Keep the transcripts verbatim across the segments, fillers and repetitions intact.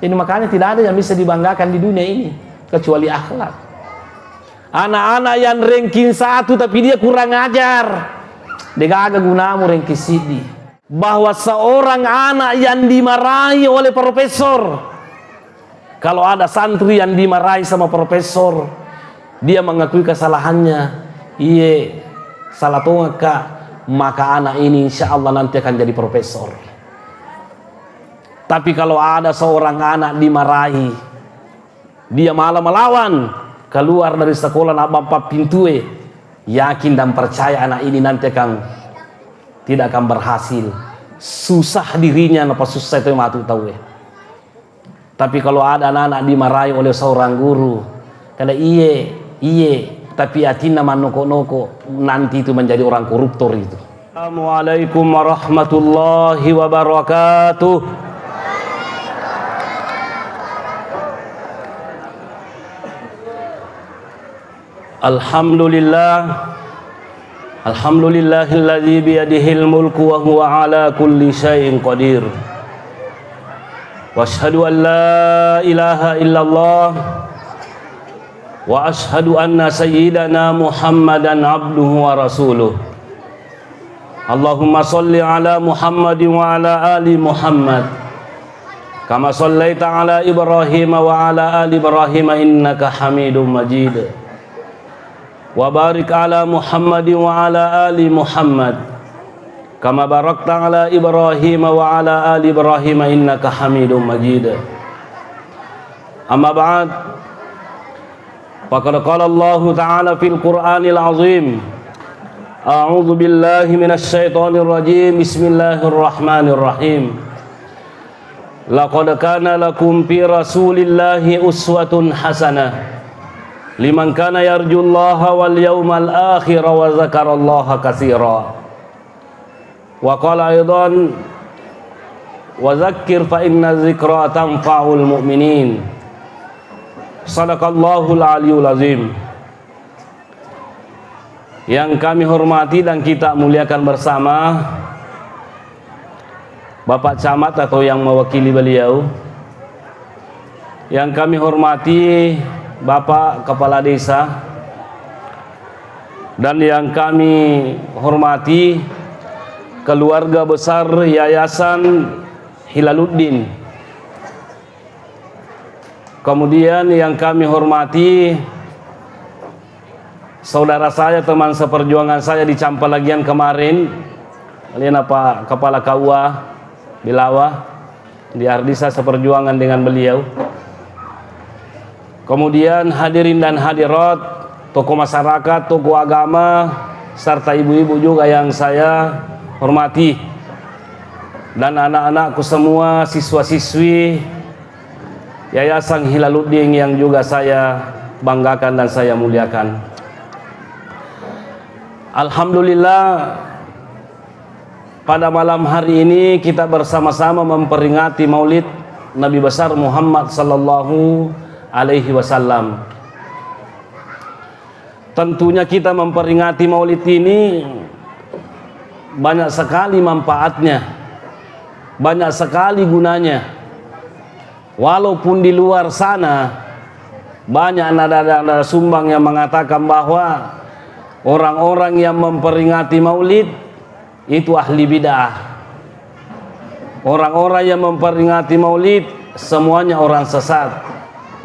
Jadi makanya tidak ada yang bisa dibanggakan di dunia ini kecuali akhlak. Anak-anak yang ranking satu tapi dia kurang ajar, degaga gunamu ranking sidi. Bahwa seorang anak yang dimarahi oleh profesor, kalau ada santri yang dimarahi sama profesor, dia mengakui kesalahannya, "Iye, salah tongakka," maka anak ini insya Allah nanti akan jadi profesor. Tapi kalau ada seorang anak dimarahi, dia malah melawan, keluar dari sekolah, nabbampa pintue, yakin dan percaya anak ini nanti akan, tidak akan berhasil. Susah dirinya, napasussai toi matu tauwe. Tapi kalau ada anak-anak dimarahi oleh seorang guru, kada, "Iye, iye," tapi atinna mannoko-noko, nanti itu menjadi orang koruptor itu. Assalamualaikum warahmatullahi wabarakatuh. Alhamdulillah. Alhamdulillahilladzi biyadihil mulku wa huwa ala kulli syai'in qadir. Wa asyhadu an la ilaha illallah wa asyhadu anna sayyidana Muhammadan abduhu wa rasuluh. Allahumma shalli ala Muhammadin wa ala ali Muhammad. Kama shallaita ala Ibrahim wa ala ali Ibrahim innaka Hamidum Majid. Wa barik ala Muhammadin wa ala ali Muhammad. Kama barakta ala Ibrahim wa ala ali Ibrahim innaka Hamidum Majid. Amma ba'd. Faqad qala Allahu ta'ala fil Qur'anil azim. A'udzu billahi minasy syaithanir rajim. Bismillahirrahmanirrahim. Laqad kana lakum fi Rasulillahi uswatun hasanah liman kana yarjullaha wal yawmal akhir wa dzakarallaha katsira. Wa qala aidan, "Wa dzakkir fa inna dzikra tanfa'ul mu'minin." Sadaqallahul aliyul azim. Yang kami hormati dan kita muliakan bersama, Bapak Camat atau yang mewakili beliau, yang kami hormati Bapak Kepala Desa, dan yang kami hormati keluarga besar Yayasan Hilaluddin. Kemudian yang kami hormati saudara saya, teman seperjuangan saya di Campalagian kemarin, alena Pak Kepala K U A Belawa, di Ardisa seperjuangan dengan beliau. Kemudian hadirin dan hadirat, tokoh masyarakat, tokoh agama, serta ibu-ibu juga yang saya hormati. Dan anak-anakku semua, siswa-siswi Yayasan Hilaluddin yang juga saya banggakan dan saya muliakan. Alhamdulillah, pada malam hari ini kita bersama-sama memperingati Maulid Nabi besar Muhammad sallallahu alaihi wasallam. Tentunya kita memperingati Maulid ini banyak sekali manfaatnya, banyak sekali gunanya. Walaupun di luar sana banyak nada-nada sumbang yang mengatakan bahwa orang-orang yang memperingati Maulid itu ahli bid'ah. Orang-orang yang memperingati Maulid semuanya orang sesat.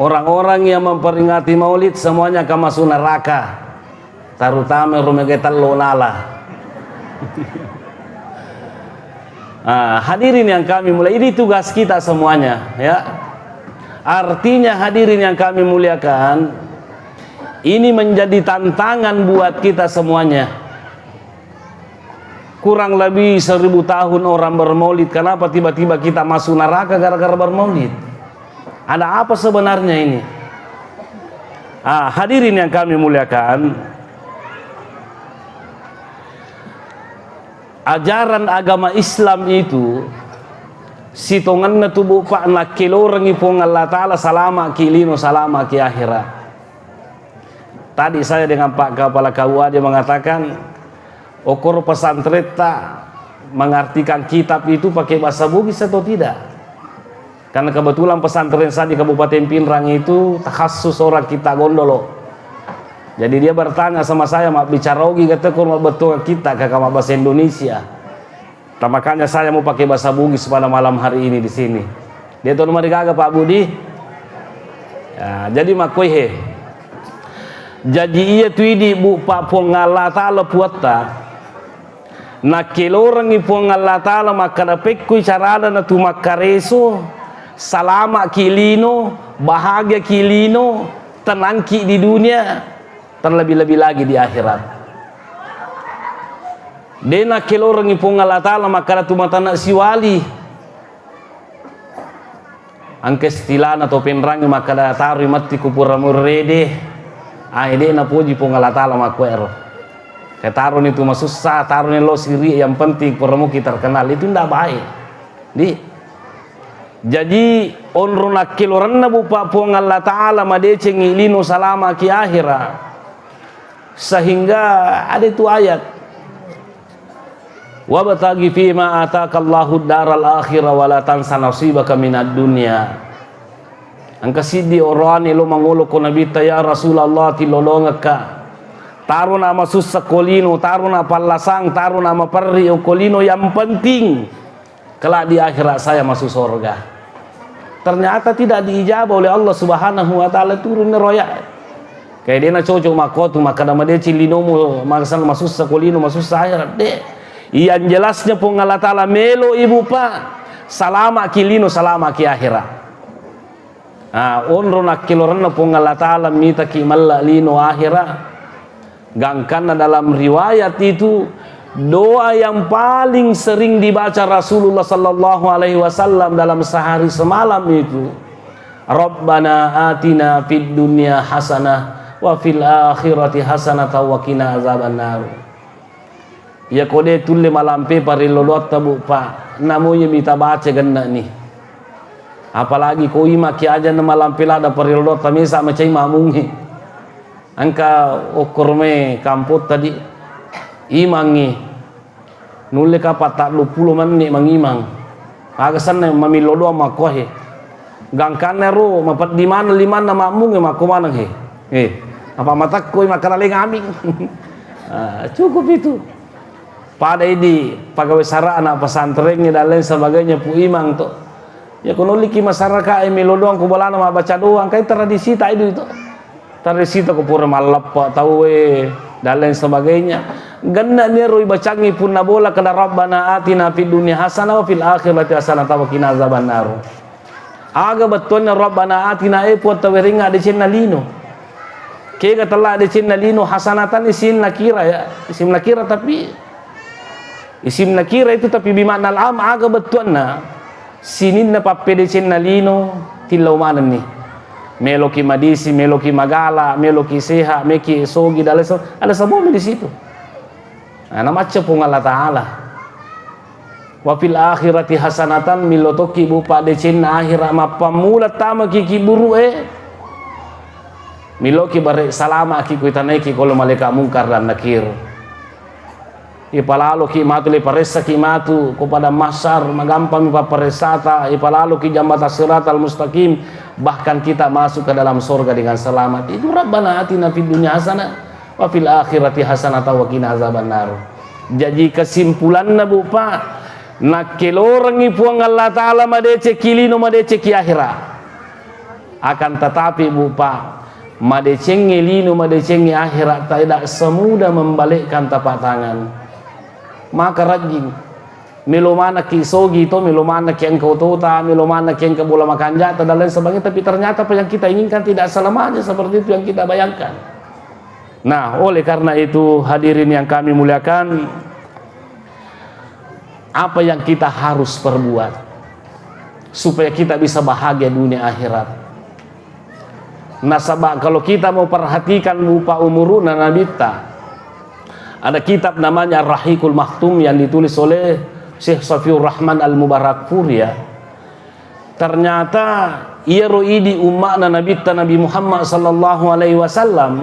Orang-orang yang memperingati Maulid semuanya akan masuk neraka. Terutama rumege tello nala. Ah, hadirin yang kami mulai, ini tugas kita semuanya, ya. Artinya, hadirin yang kami muliakan, ini menjadi tantangan buat kita semuanya. Kurang lebih seribu tahun orang bermaulid, kenapa tiba-tiba kita masuk neraka gara-gara bermaulid? Ada apa sebenarnya ini? Ah, hadirin yang kami muliakan, ajaran agama Islam itu sitongenna tubuh, Pak, nakkelorengi Puang Allah Ta'ala, salama ki lino, salama ki akhirat. Tadi saya dengan Pak Kepala K U A, dia mengatakan, "Okoro pesantretta mengartikan kitab itu pakai bahasa Bugis atau tidak?" Karena kebetulan pesantren saya di Kabupaten Pinrang itu takhasus orang kita Gondolo. Jadi dia bertanya sama saya, "Mabbicara Ogi," kata, "ko mabettuang kita kaka mabbahasa Indonesia." Nah, makanya saya mau pakai bahasa Bugis pada malam hari ini di sini. Dia tahu marigaga, Pak Budi? Ya, jadi makkoi he. Jadi iya tu idi, Bu, Pak, Puang Allah Ta'ala Puatta. Nakkelorengngi Puang Allah Ta'ala makkada, "Pekkui carana natu makkareso, salama'ki lino, bahagiaki lino, tenangki di dunia, terlebih-lebih lagi di akhirat." De nakkelorengngi Puang Allah Ta'ala makkada tu matana siwali. Engka istilana to Penrangi makkada, "Taroi matti ku pura murrede." Ae, de napoji Puang Allah Ta'ala makkuero. Kataroni tu masussa, taroni lo siri, yang penting pura muki terkenal. Itu ndak baik. Di. Jadi, onro nakkelorenna, Bu, Pak, Puang Allah Ta'ala madecengngi lino salama'ki akhira. Sehingga ada itu ayat, "Wabtaghi fima ataka Allahu daral akhirah wa la tansa nasibaka minad dunya." Engka siddi oroane lo mangolo ko Nabitta, "Ya Rasulullah, tilolongekka. Tarona masussa ko lino, tarona pallasang, tarona maperri ko lino, yang penting kelak di akhirat saya masuk surga." Ternyata tidak diijabah oleh Allah Subhanahu wa Ta'ala, turun roya. Kayak dia na cocok makkotu, makkada madeceng linomu, maksana masussa ko lino, masussa akhirat. De. Yang jelasnya Puang Allah Ta'ala melo ibu, Pak, salama'ki lino, salama'ki akhirat. Ah, onro nakkelorenna Puang Allah Ta'ala mitaki malla lino akhirat. Gangkanna dalam riwayat itu, doa yang paling sering dibaca Rasulullah sallallahu alaihi wasallam dalam sehari semalam itu, "Rabbana atina fid dunya hasanah wa fil akhirati hasanah wa qina azabannar." Iyako de tulle malampe parillo doatta, Bu, Pak, namo iya mita baca genne'ni. Apalagi ko imaki aja na malampe ladda parillo doatta, mesa macai mamungngi. Engka okkorome kampong tadi imangngi. Nulle ka pattadduappulo menni mangimang. Aga senna mamillo doang makkohe. Gangkanna ro mapeddi maneng limanna makmungnge makko maneng he. Eh, apa matakkoi makkalaleng aming. Ah, cukup itu. Pada idi pegawai sara anak pesantrennya dan lain sebagainya, Pu Imang to. Ya, ko nolliki masyarakat e melo doang ko bolana mabbaca doang, kai tradisi ta idu itu. Tradisi ta ko pura malleppa tau e dan lain sebagainya. Genna niro ibacangi punna bola kada, "Rabbana atina fid dunya hasanah wa fil akhirati hasanah wa qina azabannar." Aga bettuanna Rabbana atina, e Puang, tawerengnga decenna lino. Kega tella decenna lino, hasanatan isim nakira ya. Isim nakira tapi isim nakira itu tapi bimakna al-am, aga bettuanna sininna pappedecenna lino tillau manenni. Meloki madisi, meloki magala, meloki seha, meki sogi, dan lain se-, ada semuanya di situ. Nah, namacca Puang Allah Ta'ala. Wa fil akhirati hasanatan, millo tokki, Bu, paddecenna akhira, mappammula tamaki kiburu e. Milloki bare salama ki kuitanaiki kolo malaika mungkar dan nakir. Ipalaloki matu, le paressaki matu ko padang mahsyar, magampangmi papparessata, ipalaloki jambatan siratal mustaqim, bahkan kita masuk ke dalam surga dengan selamat. Itu Rabbana atina fid dunya hasanah wa fil akhirati hasanatan wa qina azabannar. Jaji kesimpulanna, Bu, Pak, nakkelorengngi Puang Allah Ta'ala madecekki lino, madecekki akhira. Akan tetapi, Bu, Pak, madecengnge lino, madecengnge akhira, tidak semudah membalikkan tapak tangan. Maka rajing. Melo manekki sogi to, melo manekki engka otota, melo manekki engka bola makanjata dan lain sebagainya, tapi ternyata apa yang kita inginkan tidak selamanya seperti itu yang kita bayangkan. Nah, oleh karena itu, hadirin yang kami muliakan, apa yang kita harus perbuat supaya kita bisa bahagia dunia akhirat? Nasaba kalau kita mau perhatikan, Bu, Pak, umuru'na Nabitta, ada kitab namanya Ar-Rahiqul Makhtum yang ditulis oleh Syekh Safiur Rahman Al-Mubarakpuri, ya. Ternyata iyaro idi umma'na Nabitta Nabi Muhammad sallallahu alaihi wasallam,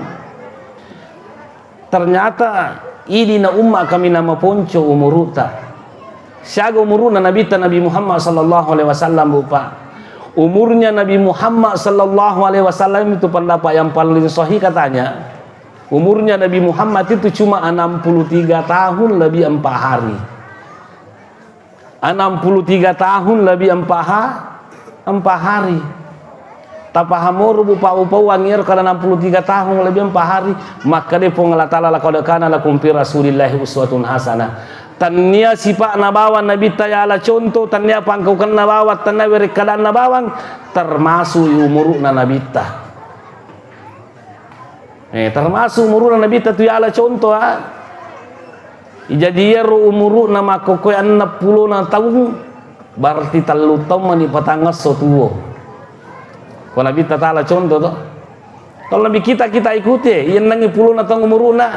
ternyata idi na umma kami namaponco umuru'ta. Siaga umuru'na Nabitta Nabi Muhammad sallallahu alaihi wasallam, Bu, Pak? Umurnya Nabi Muhammad sallallahu alaihi wasallam itu pendapat yang paling sahih katanya, umurnya Nabi Muhammad itu cuma enam puluh tiga tahun lebih empat hari. Enam puluh tiga tahun lebih empat ha-, empat hari. Tapaham moro bu pau-pau angiro kada enam puluh tiga tahun lebih empat hari, maka de Puang Allah Ta'ala, "Laqad kana lakum fi Rasulillahi uswatun hasanah." Tannia sipa'na bawang Nabitta yala contoh, tannia pangkaukenna bawang, tannia werekkadanna bawang, termasuk umuru'na Nabitta. Eh, termasuk umuru'na Nabitta tu yala contoh, ah. Jadi, iyaro umuru'na makkokkoe enneng pulona taung, berarti tellu taung mani patangngesso tuo. Ko Nabitta tala contoh to. Kalau Nabi kita, kita ikuti, iya ennengngi pulona taung umuru'na,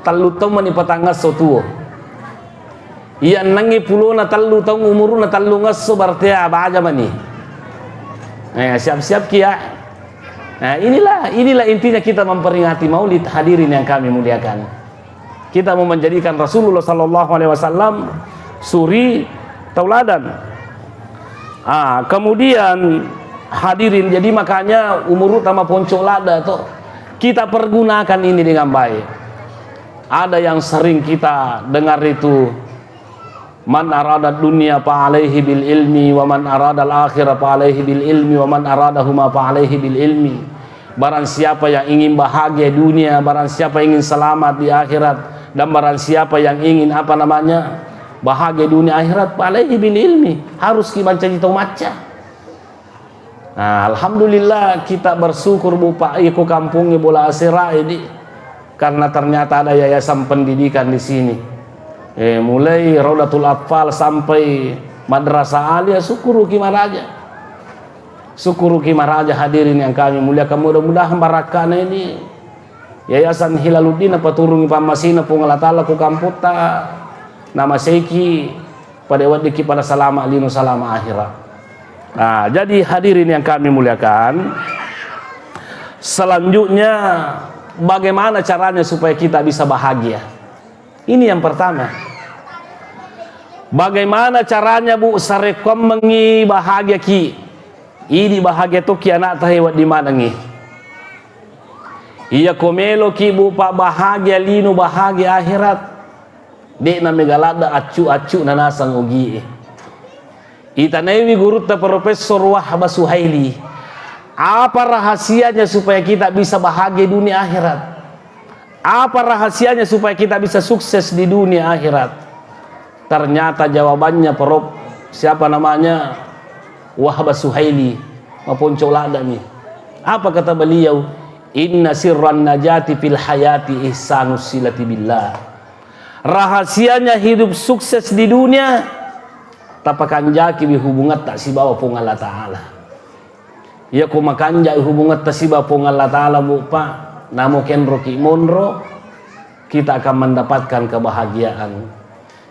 tellu taung mani patangngesso tuo. Iya ennengngi pulona tellu taung umuru'na, tellungesso, berarti ya, baja mani. Eh, siap-siap kia. Nah, inilah, inilah intinya kita memperingati Maulid, hadirin yang kami muliakan. Kita mau menjadikan Rasulullah sallallahu alaihi wasallam suri tauladan. Ah, kemudian, hadirin, jadi makanya umuru'ta maponco ladda to. Kita pergunakan ini dengan baik. Ada yang sering kita dengar itu, "Man arada dunya fa alaihi bil ilmi, wa man arada al akhirah fa alaihi bil ilmi, wa man aradahuma fa alaihi bil ilmi." Barang siapa yang ingin bahagia dunia, barang siapa yang ingin selamat di akhirat, dan barang siapa yang ingin, apa namanya, bahagia dunia akhirat, fa alaihi bil ilmi, harus ki mancaji tau macca. Nah, alhamdulillah, kita bersyukur, Bu, Pak, iko kampungnge bola asera ini, karena ternyata ada yayasan pendidikan di sini. Eh, mulai Raudatul Atfal sampai Madrasah Aliyah, syukuruki maraja. Syukuruki maraja, hadirin yang kami muliakan. Mudah-mudahan barakkana ini Yayasan Hilaluddin napaturungi pammasena Puang Allah Ta'ala ku kamputta, namaseiki pada weddikki pada salama lino, salama akhirat. Nah, jadi hadirin yang kami muliakan, selanjutnya bagaimana caranya supaya kita bisa bahagia? Ini yang pertama. Bagaimana caranya, Bu, sarekkuammengngi bahagia ki? Idi bahagia tokki anakta he wedding manengngi. Iya ko meloki, Bu, pa bahagia lino, bahagia akhirat, de'na mega ladda accu-accu nanasang ogie. Itanaiwi gurutta Profesor Wahbah Suhaili, apa rahasianya supaya kita bisa bahagia dunia akhirat? Apa rahasianya supaya kita bisa sukses di dunia akhirat? Ternyata jawabannya, Prof, siapa namanya? Wahbah Suhaili, maponco laddami. Apa kata beliau? "Inna sirran najati fil hayati ihsanus silati billah." Rahasianya hidup sukses di dunia, tapakanjakiwi hubungatta sibawa Puang Allah Ta'ala. Iya ko makanja hubungatta siba Puang Allah Ta'ala, Bu, Pak, namo kenroki monro, kita akan mendapatkan kebahagiaan.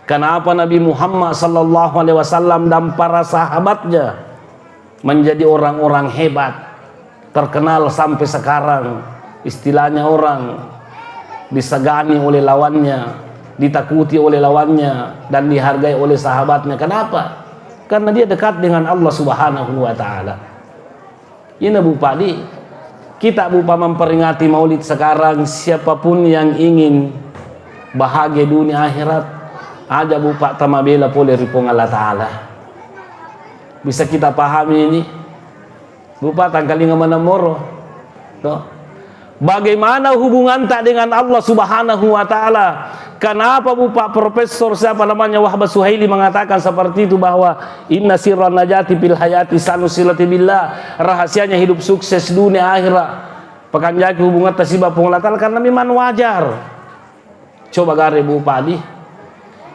Kenapa Nabi Muhammad sallallahu alaihi wasallam dan para sahabatnya menjadi orang-orang hebat, terkenal sampai sekarang, istilahnya orang disegani oleh lawannya, ditakuti oleh lawannya, dan dihargai oleh sahabatnya. Kenapa? Karena dia dekat dengan Allah Subhanahu wa Ta'ala. Ina, Bu, Pak, di kita, Bu, Pak, memperingati Maulid sekarang, siapapun yang ingin bahagia dunia akhirat, aja, Bu, Pak, tamabela pole ri Puang Allah Ta'ala. Bisa kita pahami ini, Bu, Pak, tangkalinga maneng moro. Toh. Bagaimana hubunganta dengan Allah Subhanahu wa Ta'ala? Kenapa, Bu, Pak Profesor, siapa namanya, Wahbah Suhaili mengatakan seperti itu, bahwa "Inna sirran najati fil hayati sanu silati billah", rahasianya hidup sukses dunia akhirat, pakanjaki hubungatta siba Puang Allah Ta'ala? Karena memang wajar. Coba gare, Bu, Pak, di.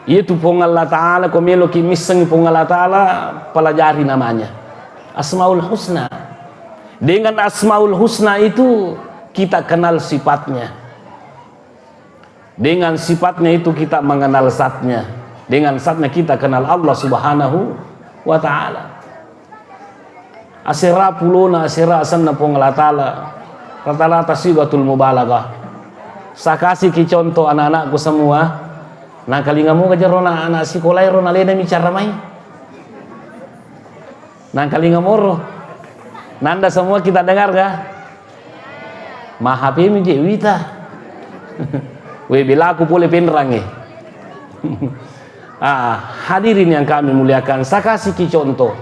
Iyatu Puang Allah Ta'ala, ko meloki missengi Puang Allah Ta'ala, pelajari namanya. Asmaul Husna. Dengan Asmaul Husna itu kita kenal sifatnya. Dengan sifatnya itu kita mengenal zatnya. Dengan zatnya kita kenal Allah Subhanahu wa Ta'ala. Asera pulona, asera asenna Puang Allah Ta'ala. Rata-rata sigatul mubalaghah. Sakasiki contoh anak-anakku semua. Nangkalinga moga jero na anak sikolae ro nalena micara mai. Nangkalinga moro. Nanda semua kita dengar kah? Maha P M J Wita. We belaku pole penrange. Ah, hadirin yang kami muliakan, saya kasih ki contoh.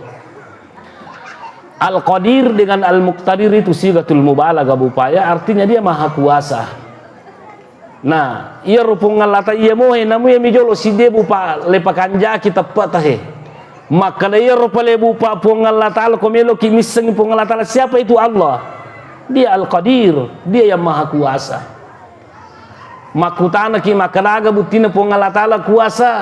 Al-Qadir dengan Al-Muqtadir itu sigatul mubalaghah, Bu Pak, ya, artinya dia maha kuasa. Nah, iyaro Puang Allah Ta'ala iya mohe, namu iya mi jolo sidde, Bu Pak, le pakanjaki teppa'ta he. Makkada iyaro pale, Bu Pak, Puang Allah Ta'ala, ko meloki missengi Puang Allah Ta'ala, siapa itu Allah? Dia Al-Qadir, dia yang maha kuasa. Makkutanaki makkadaga buttina Puang Allah Ta'ala kuasa.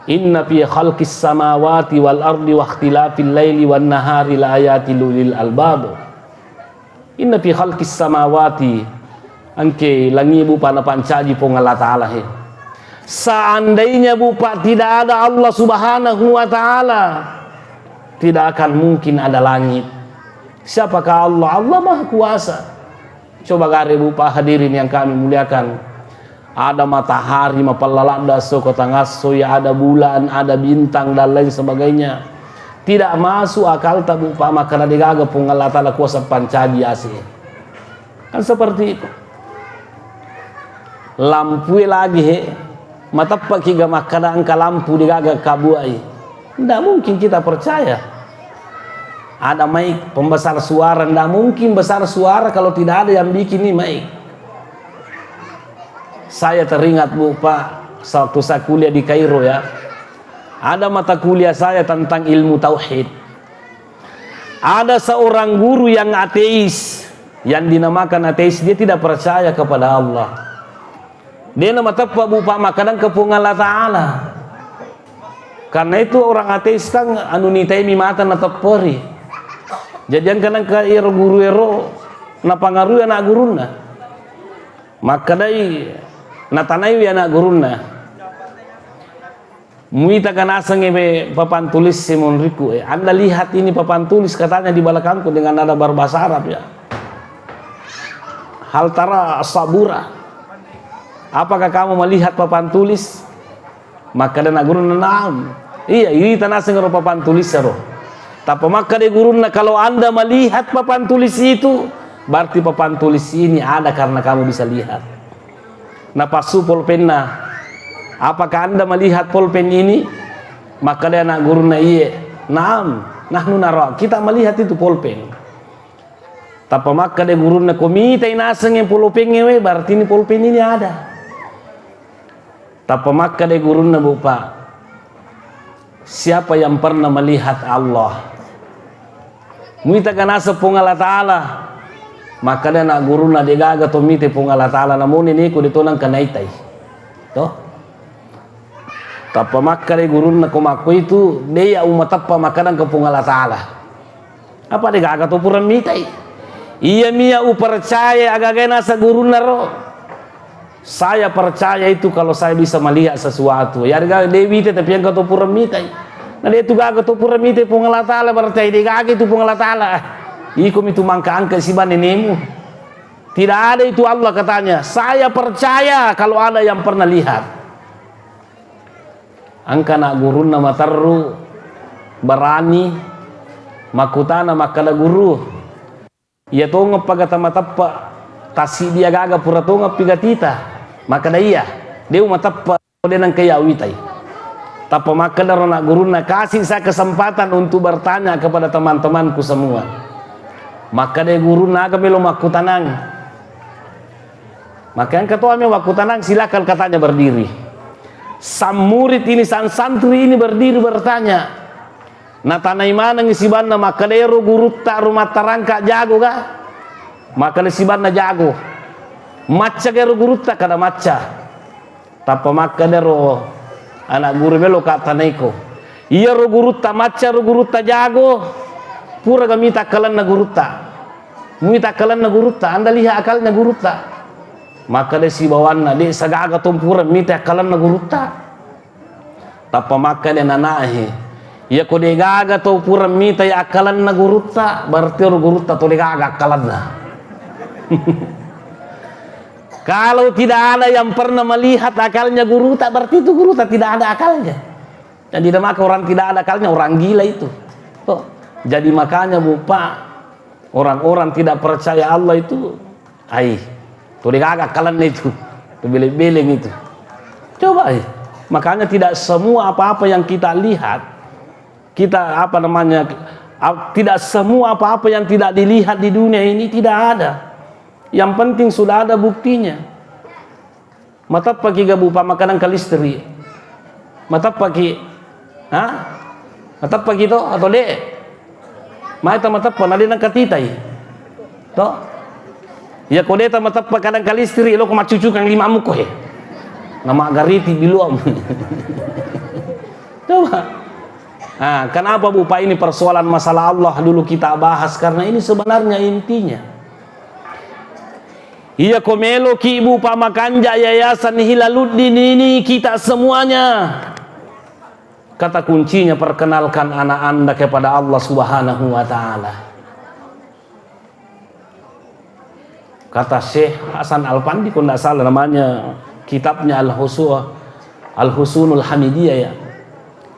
Inna fi khalqis samawati wal ardi wakhtilafil laili wan nahari la ayatil ulil albab. Inna fi khalqis samawati, engke langi, Bu Pak, napancaji Puang Allah Ta'ala he. Seandainya, Bu Pak, tidak ada Allah Subhanahu wa Ta'ala, tidak akan mungkin ada langit. Siapakah Allah? Allah Maha Kuasa. Coba gare, Bu Pak, hadirin yang kami muliakan. Ada matahari mapallaladda soko tangasso, ya, ada bulan, ada bintang, dan lain sebagainya. Tidak masuk akalta, Bu Pak, makkada degaga Puang Allah Ta'ala kuasa pancaji ase. Kan seperti itu. Lampue lagi he, mateppaki ga makkada engka lampu degaga kabuai. Ndak mungkin kita percaya. Ada mic, pembesar suara, ndak mungkin besar suara kalau tidak ada yang bikin ini mic. Saya teringat, Bu Pak, sewaktu saya kuliah di Kairo, ya. Ada mata kuliah saya tentang ilmu tauhid. Ada seorang guru yang ateis, yang dinamakan ateis, dia tidak percaya kepada Allah. Dia nama teppa, Bu Pak, makkadang ke Puang Allah Ta'ala. Karena itu orang ateis kan anu nitaimi mata natepperi. Jadi engka nengka ero guru ero napangarui anak gurunna. Makkadai natanaiwi anak gurunna. Muita ga naseng ebe papan tulis si munriku, eh. Anda lihat ini papan tulis katanya di belakangku dengan nada berbahasa Arab, ya. Hal tara sabura. Apakah kamu melihat papan tulis? Makkada na gurunna, "Naam." Iya, ita naseng ro papan tulis ro. Tappa makkada gurunna, "Kalau Anda melihat papan tulis itu, berarti papan tulis ini ada karena kamu bisa lihat." Napassu polpenna, "Apakah Anda melihat polpen ini?" Makkada anak gurunna, "Iye." "Naam, nahnu nara, kita melihat itu polpen." Tappa makkada gurunna, "Ko mitai nasengnge polpengnge we, berarti ini polpen ini ada." Tappa makkada gurunna, Bu Pak, "Siapa yang pernah melihat Allah?" Muita ga naseng Puang Allah Ta'ala. Makkada anak gurunna, "Degaga to mite Puang Allah Ta'ala, namone neko de to nangka naitai." To? Tappa makkada gurunna, "Ko makko itu, de ya umateppa makkadang ke Puang Allah Ta'ala." Apa degaga to pura mitai? Iya mia upercaya agaga naseng gurunna ro. Saya percaya itu kalau saya bisa melihat sesuatu. Ya, degaga de wita, tapi engka to pura mitai. Na de tu gaga to pura mitai Puang Allah Ta'ala, berarti degaga itu Puang Allah Ta'ala. Ah, iko mi tu mangka angka siba nenemu. Tidak ada itu Allah katanya. Saya percaya kalau ada yang pernah lihat. Engka anak gurunna materru, berani, makkutana makkada, "Guru, iya tongeng paga tamateppe, tassiddi agaga pura tongeng pi gatita?" Makkada, "Iya, de umateppe, de nengka iya uwitai." Tappa makkada ro anak gurunna, "Kasih saya kesempatan untuk bertanya kepada teman-temanku semua." Makkada gurunna, "Aga melo makkutanang?" Maka engka to ami wakkutanang, silakan katanya berdiri. Sang murid ini, sang santri ini berdiri bertanya. Natanai maneng sibanna, makkada, "Ero gurutta ro mattarangka jago ga?" Makkada sibanna, "Jago." "Macca ga ero gurutta?" Kada macca. Tappa makkada ro anak guru, "Melo ka tanaiko. Iyaro gurutta macca, ro gurutta jago, pura ga mita akkalenna gurutta?" Muita akkalenna gurutta, anda lihat akalnya gurutta. Makkada sibawanna, "De' sagaga to pura mita akkalenna gurutta." Tappa makkada nanahe, "Iya ko de' gaga to pura mita ya akkalenna gurutta, berarti ro gurutta to de' gaga akkalenna." Kalau tidak ada yang pernah melihat akalnya gurutta, berarti itu gurutta tidak ada akalnya. Jadi, namaka orang tidak ada akalnya, orang gila itu. Toh. Jadi makanya, Bu, Pak, orang-orang tidak percaya Allah itu, ai, tu degaga kalanna itu, tu beleng-beleng itu. Coba, ai. Makanya tidak semua apa-apa yang kita lihat, kita, apa namanya, ap-, tidak semua apa-apa yang tidak dilihat di dunia ini tidak ada. Yang penting sudah ada buktinya. Mateppaki ga, Bu, Pa, makkedang kalistri? Mateppaki? Ha? Mateppaki to atau de'? Mai ta mateppa, na de' nakatitai. To? Iya ko de' ta mateppa kadang kalistri, lo ko maccucukang limamu ko he. Na maggariti biluam. Coba. Nah, kenapa, Bu, Pa, ini persoalan masalah Allah dulu kita bahas? Karena ini sebenarnya intinya. Iya ko meloki, Bu, Pa, makanja yayasan Hilaluddin ini kita semuanya. Kata kuncinya, perkenalkan anak Anda kepada Allah Subhanahu wa Ta'ala. Kata Syekh Hasan Al-Pandi, kalau tidak salah namanya, kitabnya Al-Husu-, Al-Husunul Hamidiyah, ya.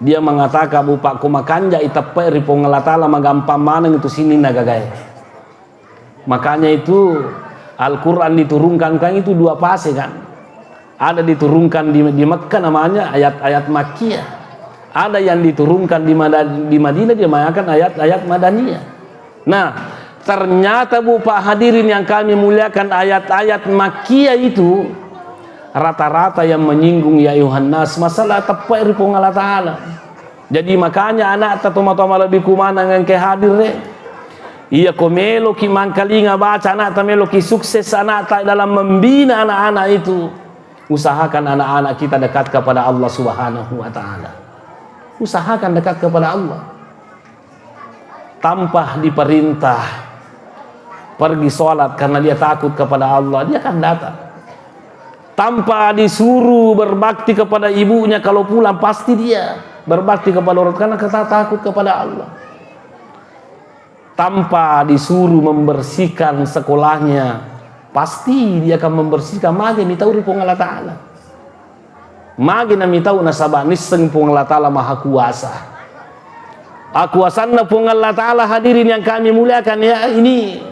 Dia mengatakan, Bu, Pa, ko makanja iteppai ri Puang Allah Ta'ala, magampang maneng itu sininna gagae. Makanya itu Al-Quran diturunkan kan itu dua fase kan. Ada diturunkan di, di Mekah namanya ayat-ayat Makkiyah. Ada yang diturunkan di, Mada-, di Madinah, dia mengatakan ayat-ayat Madaniyah. Nah, ternyata, Bu, Pa, hadirin yang kami muliakan, ayat-ayat Makkiyah itu rata-rata yang menyinggung ya ayuhan nas, masalah teppai ri Puang Allah Ta'ala. Jadi makanya anakta tomatoa malebbi kumanang engke hadir re. Iya ko meloki mangkalinga baca anakta, meloki sukses anakta dalam membina anak-anak itu, usahakan anak-anak kita dekat kepada Allah Subhanahu wa Ta'ala. Usahakan dekat kepada Allah. Tanpa diperintah pergi sholat karena dia takut kepada Allah, dia akan datang. Tanpa disuruh berbakti kepada ibunya, kalau pulang pasti dia berbakti kepada orang tua karena kita takut kepada Allah. Tanpa disuruh membersihkan sekolahnya, pasti dia akan membersihkan. Magi mitau ri Puang Allah Ta'ala. Magi namitau, nasaba nisseng Puang Allah Ta'ala Maha Kuasa. Akuasanna Puang Allah Ta'ala, hadirin yang kami muliakan, ya, ini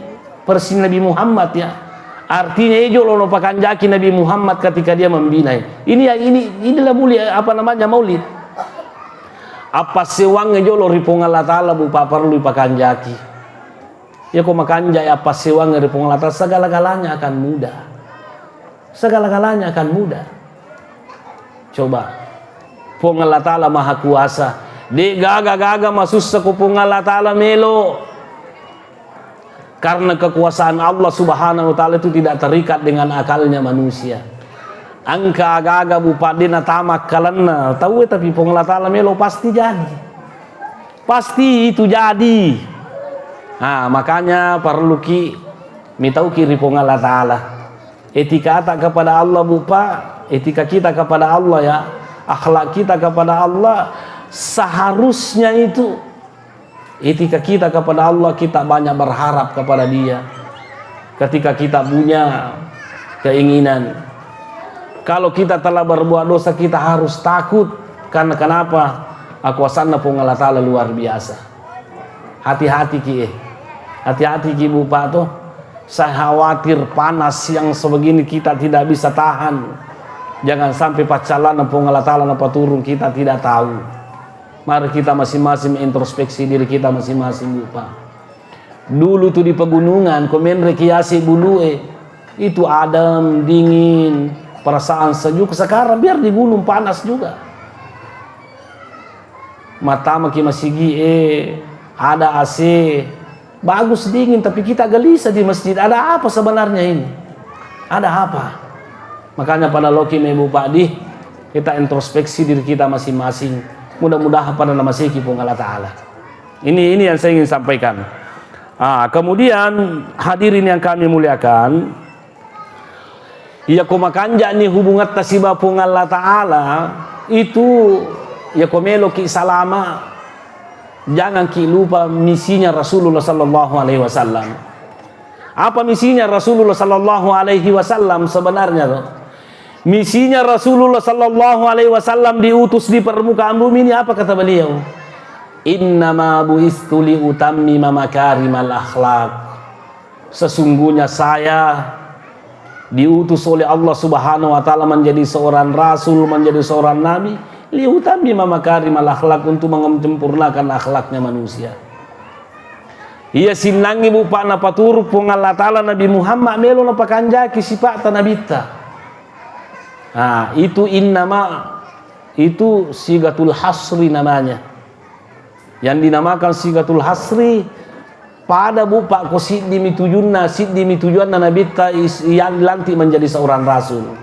persis Nabi Muhammad, ya. Artinya, eh, jolo no pakanjaki Nabi Muhammad ketika dia membina. Ini, ya, ini, inilah mulia, apa namanya, maulid. Apa sewang jolo ri Puang Allah Ta'ala, Bu, Pa, perlu pakanjaki. Ya, ko makanja ya, apa sewang ri Puang Allah Ta'ala, segala-galanya akan mudah. Segala-galanya akan mudah. Coba. Puang Allah Ta'ala Maha Kuasa. De' gaga-gaga masussa ko Puang Allah Ta'ala melo. Karena kekuasaan Allah Subhanahu wa Ta'ala itu tidak terikat dengan akalnya manusia. Engka aga-aga, Bu, Pa, de' natama akkalenna tauwe, tapi Puang Allah Ta'ala melo pasti jadi. Pasti itu jadi. Nah, makanya perluki mitauki ri Puang Allah Ta'ala. Etikata kepada Allah, Bu, Pa, etika kita kepada Allah, ya, akhlak kita kepada Allah, seharusnya itu etika kita kepada Allah, kita banyak berharap kepada Dia. Ketika kita punya keinginan, kalau kita telah berbuat dosa, kita harus takut. Karena kenapa? Akuasanna Puang Allah Ta'ala luar biasa. Hati-hati ki, eh. Hati-hati ki, Bu, Pa, toh. Saya khawatir panas yang sebegini kita tidak bisa tahan. Jangan sampai paccallanna Puang Allah Ta'ala napaturung, kita tidak tahu. Mari kita masing-masing introspeksi diri kita masing-masing, Bu, Pa. Dulu tu di pegunungan, ko menre ki yase bulue, itu adem, dingin, perasaan sejuk. Sekarang biar di gunung panas juga. Mattamaki masigi e, ada A C, bagus dingin, tapi kita gelisah di masjid. Ada apa sebenarnya ini? Ada apa? Makanya pada loki me, Bu, Pa, di, kita introspeksi diri kita masing-masing. Mudah-mudahan pada namaseki Puang Allah Ta'ala. Ini, ini yang saya ingin sampaikan. Ah, kemudian hadirin yang kami muliakan, iya ko makanja'ni hubungatta siba Puang Allah Ta'ala, itu iya ko meloki salama, janganki lupa misinya Rasulullah sallallahu alaihi wasallam. Apa misinya Rasulullah sallallahu alaihi wasallam sebenarnya, toh? Misinya Rasulullah sallallahu alaihi wasallam diutus di permukaan bumi ini apa kata beliau? "Innama buistu liutammima makarimal akhlak." Sesungguhnya saya diutus oleh Allah Subhanahu wa Ta'ala menjadi seorang rasul, menjadi seorang nabi, liutammima makarimal akhlak, untuk menyempurnakan akhlaknya manusia. Iya sinnangngi, Bu, Pak, napaturu Puang Allah Ta'ala Nabi Muhammad, melo napakanjaki sipa'ta nabitta. Nah, itu innama, itu sigatul hasri namanya. Yang dinamakan sigatul hasri, pada, Bu, Pak, ko siddimi tujunna, siddimi tujuanna nabitta is-, yang dilantik menjadi seorang rasul.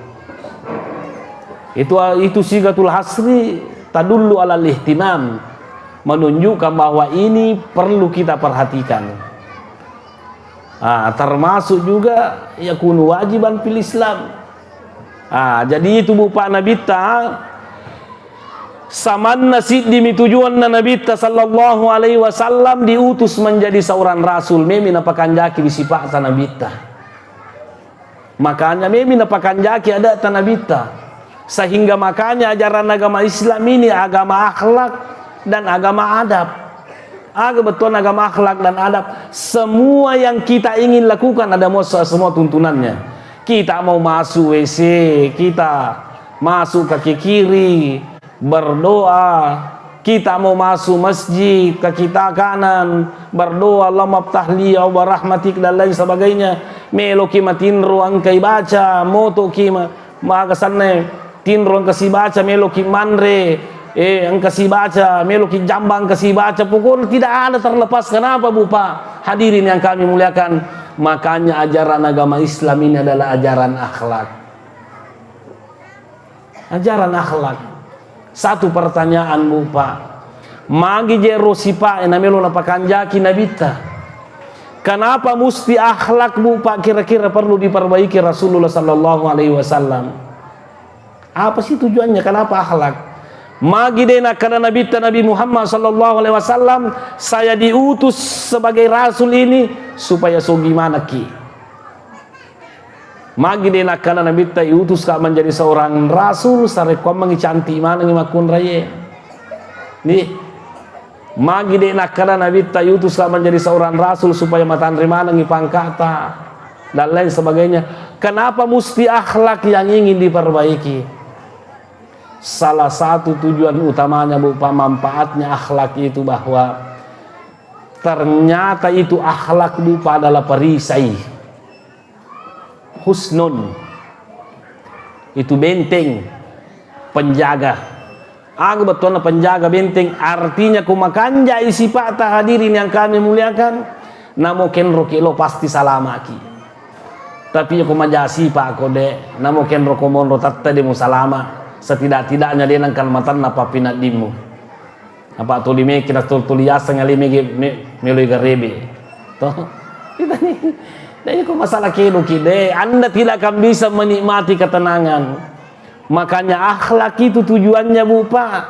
Itu, itu sigatul hasri tadullu alal ihtimam, menunjukkan bahwa ini perlu kita perhatikan. Ah, termasuk juga yakunu wajiban fil Islam. Ah, jadi itu, Bu, Pak, nabitta, samanna siddimi tujuanna nabitta sallallahu alaihi wasallam diutus menjadi seorang rasul, memi napakanjaki di sipa'ta nabitta. Makanya memi napakanjaki ada'ta nabitta. Sehingga makanya ajaran agama Islam ini agama akhlak dan agama adab. Aga bettuanna agama akhlak dan adab. Semua yang kita ingin lakukan ada mo-, semua tuntunannya. Kita mau masuk W C, kita masuk kaki kiri, berdoa, kita mau masuk masjid, kaki ta-, kanan, berdoa, "Allahumma ftah li abwaaba rahmatik," dan lain sebagainya. Meloki matinro engkai baca, motoki ma-, maga sanna tinro engka sibaca, meloki manre, eh, engka sibaca, meloki jambang engka sibaca. Pokoknya tidak ada terlepas. Kenapa, Bu, Pak? Hadirin yang kami muliakan, makanya ajaran agama Islam ini adalah ajaran akhlak. Ajaran akhlak. Satu pertanyaan, Bu, Pak. Magi je ro sipa'e namelo napakanjaki nabitta? Kenapa musti akhlak, Bu, Pak, kira-kira perlu diperbaiki Rasulullah sallallahu alaihi wasallam? Apa sih tujuannya? Kenapa akhlak? Magi de nakkada nabitta Nabi Muhammad sallallahu alaihi wasallam, "Saya diutus sebagai rasul ini supaya sogi manakki." Magi de nakkada nabitta iutuska menjadi seorang rasul, sarekkuammengi cantik manengi makkunraie. Nih. Magi de nakkada nabitta iutuska menjadi seorang rasul supaya matanre manengi pangkata dan lain sebagainya. Kenapa musti akhlak yang ingin diperbaiki? Salah satu tujuan utamanya, Bu, Pak, manfaatnya akhlak itu bahwa ternyata itu akhlak, Bu, Pak, adalah perisai. Husnun. Itu benteng, penjaga. Aga bettuanna penjaga benteng, artinya ko makanjai sipa'ta hadirin yang kami muliakan, namo kenro ki lo pasti salamaki. Tapi ko maja sipa ko de, namo kenro ko monro tette de musalama, setidak-tidaknya de nengka matanna pappinaddimmu. Apa tuli meki na tuli, tuli yaseng ale mege me-, meloi garebe. Toh? Kita ni. Jadi ko masalah kedo ki de, Anda tidak akan bisa menikmati ketenangan. Makanya akhlak itu tujuannya, Bu, Pak.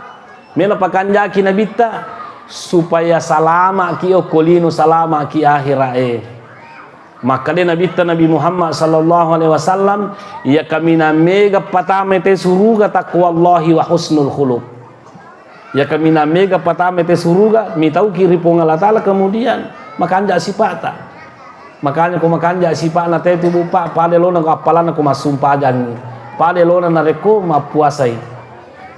Melo pakanjaki nabitta supaya salamaki okko lino, salamaki akhira'e. Makkeda nabitta Nabi Muhammad sallallahu alaihi wasallam, iya kaminang mega patama te suruga taqwallahi wa husnul khuluq. Iya kaminang mega patama te suruga, mitauki ri Puang Allah Ta'ala, kemudian makanja sipata. Makanya ko makanja sipa'na te tu, Bu, Pak, pada lona ko appalanna ko massumpajangngi. Pada lona narekko mappuasai.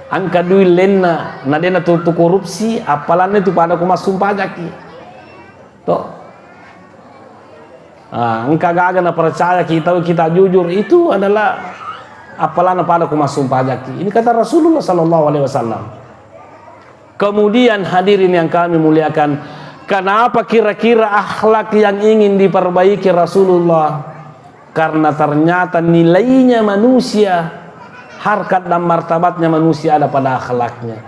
Engka dui lenna, na dena tu, tu korupsi, appalanna tu pada ko massumpajakki. To. Ah, engka gaga na percaya kita, kita jujur, itu adalah appalanna pada ko massumpajakki. Ini kata Rasulullah sallallahu alaihi wasallam. Kemudian hadirin yang kami muliakan, kenapa kira-kira akhlak yang ingin diperbaiki Rasulullah? Karena ternyata nilainya manusia, harkat dan martabatnya manusia ada pada akhlaknya.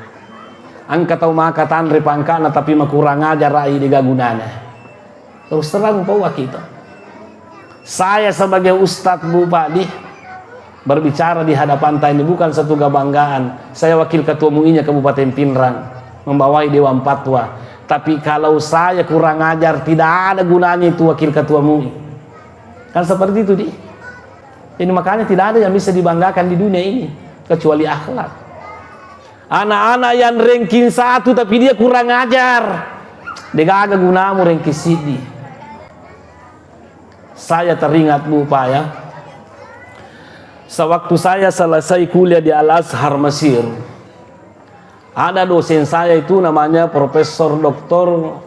Engka tau maka tanre pangkana tapi makurang ajar, rai dega gunana. Terus terang, upauwa kita. Saya sebagai ustadz, Bu, Pak, di berbicara di hadapanta ini bukan satu kebanggaan. Saya wakil ketua M U I-nya Kabupaten Pinrang, membawai dewan fatwa. Tapi kalau saya kurang ajar, tidak ada gunanya itu wakil ketua M U I. Kan seperti itu, di. Ini makanya tidak ada yang bisa dibanggakan di dunia ini kecuali akhlak. Anak-anak yang ranking satu tapi dia kurang ajar, degaga gunamu ranking siddi. Saya teringat, Bu, Pak, ya. Sewaktu saya selesai kuliah di Al-Azhar Mesir, ada dosen saya itu namanya Profesor Doktor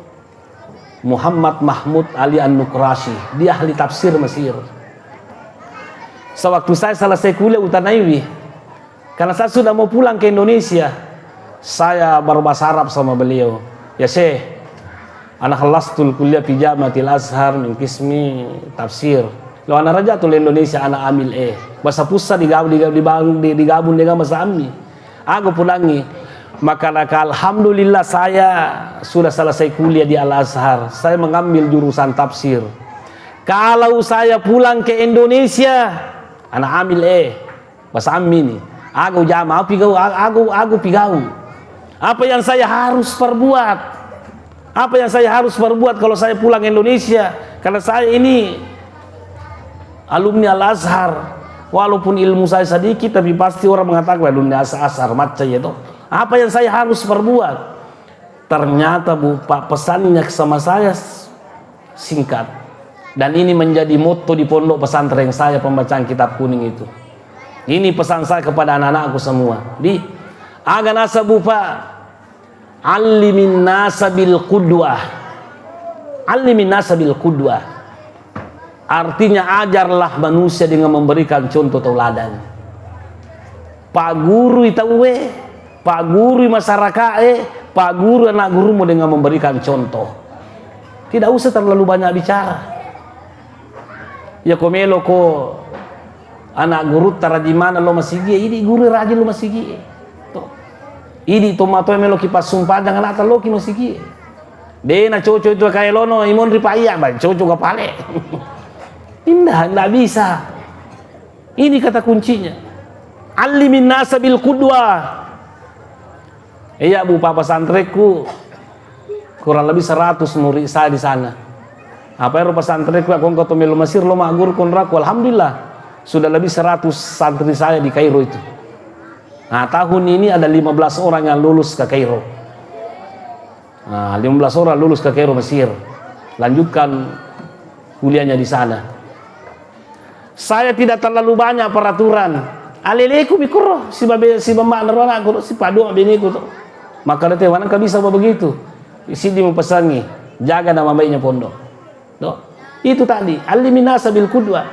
Muhammad Mahmud Ali An-Nukrasi. Dia ahli tafsir Mesir. Sewaktu saya selesai kuliah, utanaiwi, karena saya sudah mau pulang ke Indonesia, saya berbahasa Arab sama beliau. "Ya Syekh, ana khallastul kuliah fi Jamiatil Azhar min qismi tafsir. Lo ana raja tu Indonesia, ana amil eh. Bahasa pusat digabung, digabung, digabung dengan bahasa ammi." Aku pulangi. Maka, maka alhamdulillah saya sudah selesai kuliah di Al-Azhar. Saya mengambil jurusan tafsir. Kalau saya pulang ke Indonesia, ana amil eh. Bahasa ammi ni. Aku jama, aku pigau, aku, aku pigau. Apa yang saya harus perbuat? Apa yang saya harus perbuat kalau saya pulang Indonesia? Karena saya ini alumni Al-Azhar. Walaupun ilmu saya sedikit, tapi pasti orang mengatakan, "Alumni Azhar, Azhar, macca ya toh." Apa yang saya harus perbuat? Ternyata, Bu, Pak, pesannya sama saya s-, singkat. Dan ini menjadi motto di pondok pesantren saya, pembacaan kitab kuning itu. Ini pesan saya kepada anak-anakku semua. Di, aga nasaba, Bu, Pak, allimin nasa bil qudwah. Allimin nasa bil qudwah. Artinya, ajarlah manusia dengan memberikan contoh tauladan. Paggurui tauwe, paggurui masyaraka'e, paggurui anak gurumu dengan memberikan contoh. Tidak usah terlalu banyak bicara. Ya, ko melo ko anak gurutta rajin maneng lo masigi, idi guru rajin lo masigi. To. Idi tomatoa melo ki passumpajang anakta loki masigi. De na cocok itu kayak lono, imonri Pak Iya, ba cocok kapale. Indah, ndak bisa. Ini kata kuncinya. Allimin nasa bil qudwah. Iya, Bu, Pak, pesantrenku kurang lebih seratus murid saya di sana. Apa ero pesantrenku, aku engkau melo Mesir, lo magguru konraku. Alhamdulillah, sudah lebih seratus santri saya di Kairo itu. Nah, tahun ini ada lima belas orang yang lulus ke Kairo. Nah, lima belas orang lulus ke Kairo, Mesir. Lanjutkan kuliahnya di sana. Saya tidak terlalu banyak peraturan. Aleleku mikuro, si babe, si bamba'na ro anakku, si padua beneku to. Maka ada tewan ka bisa begitu. Sidi mupesangi, jaga nama baiknya pondok. To. Itu tadi, allimin nasa bil qudwah.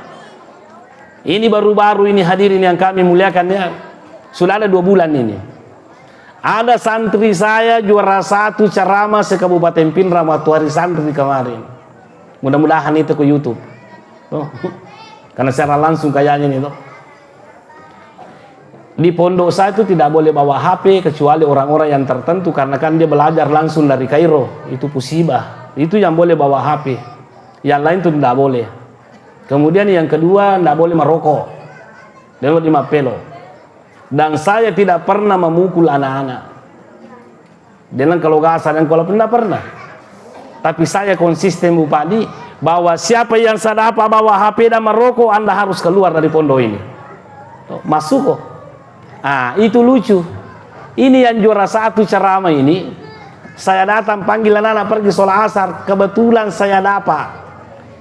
Ini baru-baru ini hadirin yang kami muliakan ya. Sudah ada dua bulan ini. Ada santri saya juara satu ceramah se-Kabupaten Pinrang waktu hari santri kemarin. Mudah-mudahan itu ke YouTube. Oh. Karena secara langsung kayaknya nih, toh. Di pondok saya itu tidak boleh bawa H P kecuali orang-orang yang tertentu, karena kan dia belajar langsung dari Kairo. Itu musibah. Itu yang boleh bawa H P. Yang lain itu tidak boleh. Kemudian yang kedua, tidak boleh merokok. Dia di mappelo. Dan saya tidak pernah memukul anak-anak. Dengan kalau gasa dan kalau tidak pernah. Tapi saya konsisten, Bupati, bahwa siapa yang saya dapat bawa H P dan merokok, Anda harus keluar dari pondok ini. Tuh, masuk kok. Ah, itu lucu. Ini yang juara satu ceramah ini, saya datang panggil anak-anak pergi sholat asar. Kebetulan saya dapat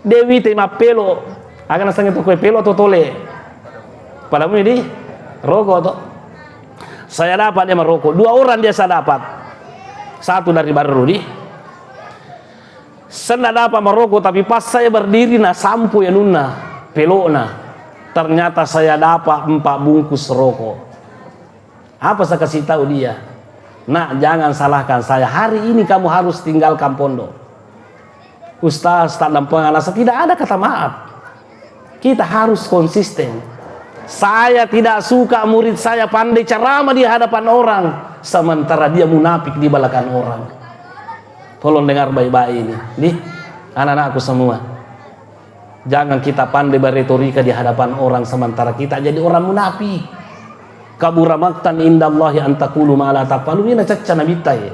Dewi te mappelo. Aga nasengnge tu kue pelo atau tole? Pada mui di rokok to. Saya dapat dia merokok. Dua orang dia saya dapat. Satu dari Barru di. Saya ndak dapat merokok, tapi pas saya berdiri, na sampo ya nunna, pelokna. Ternyata saya dapat empat bungkus rokok. Apa saya kasih tahu dia? "Nak, jangan salahkan saya. Hari ini kamu harus tinggalkan pondok." "Ustaz, tak dampeng anak saya." Tidak ada kata maaf. Kita harus konsisten. Saya tidak suka murid saya pandai ceramah di hadapan orang, sementara dia munafik di belakang orang. Tolong dengar baik-baik ini. Nih, anak-anakku semua. Jangan kita pandai berretorika di hadapan orang sementara kita jadi orang munafik. "Kabura maqtan indallahi an taqulu ma la taf'alun." Ini cacca Nabitta ya.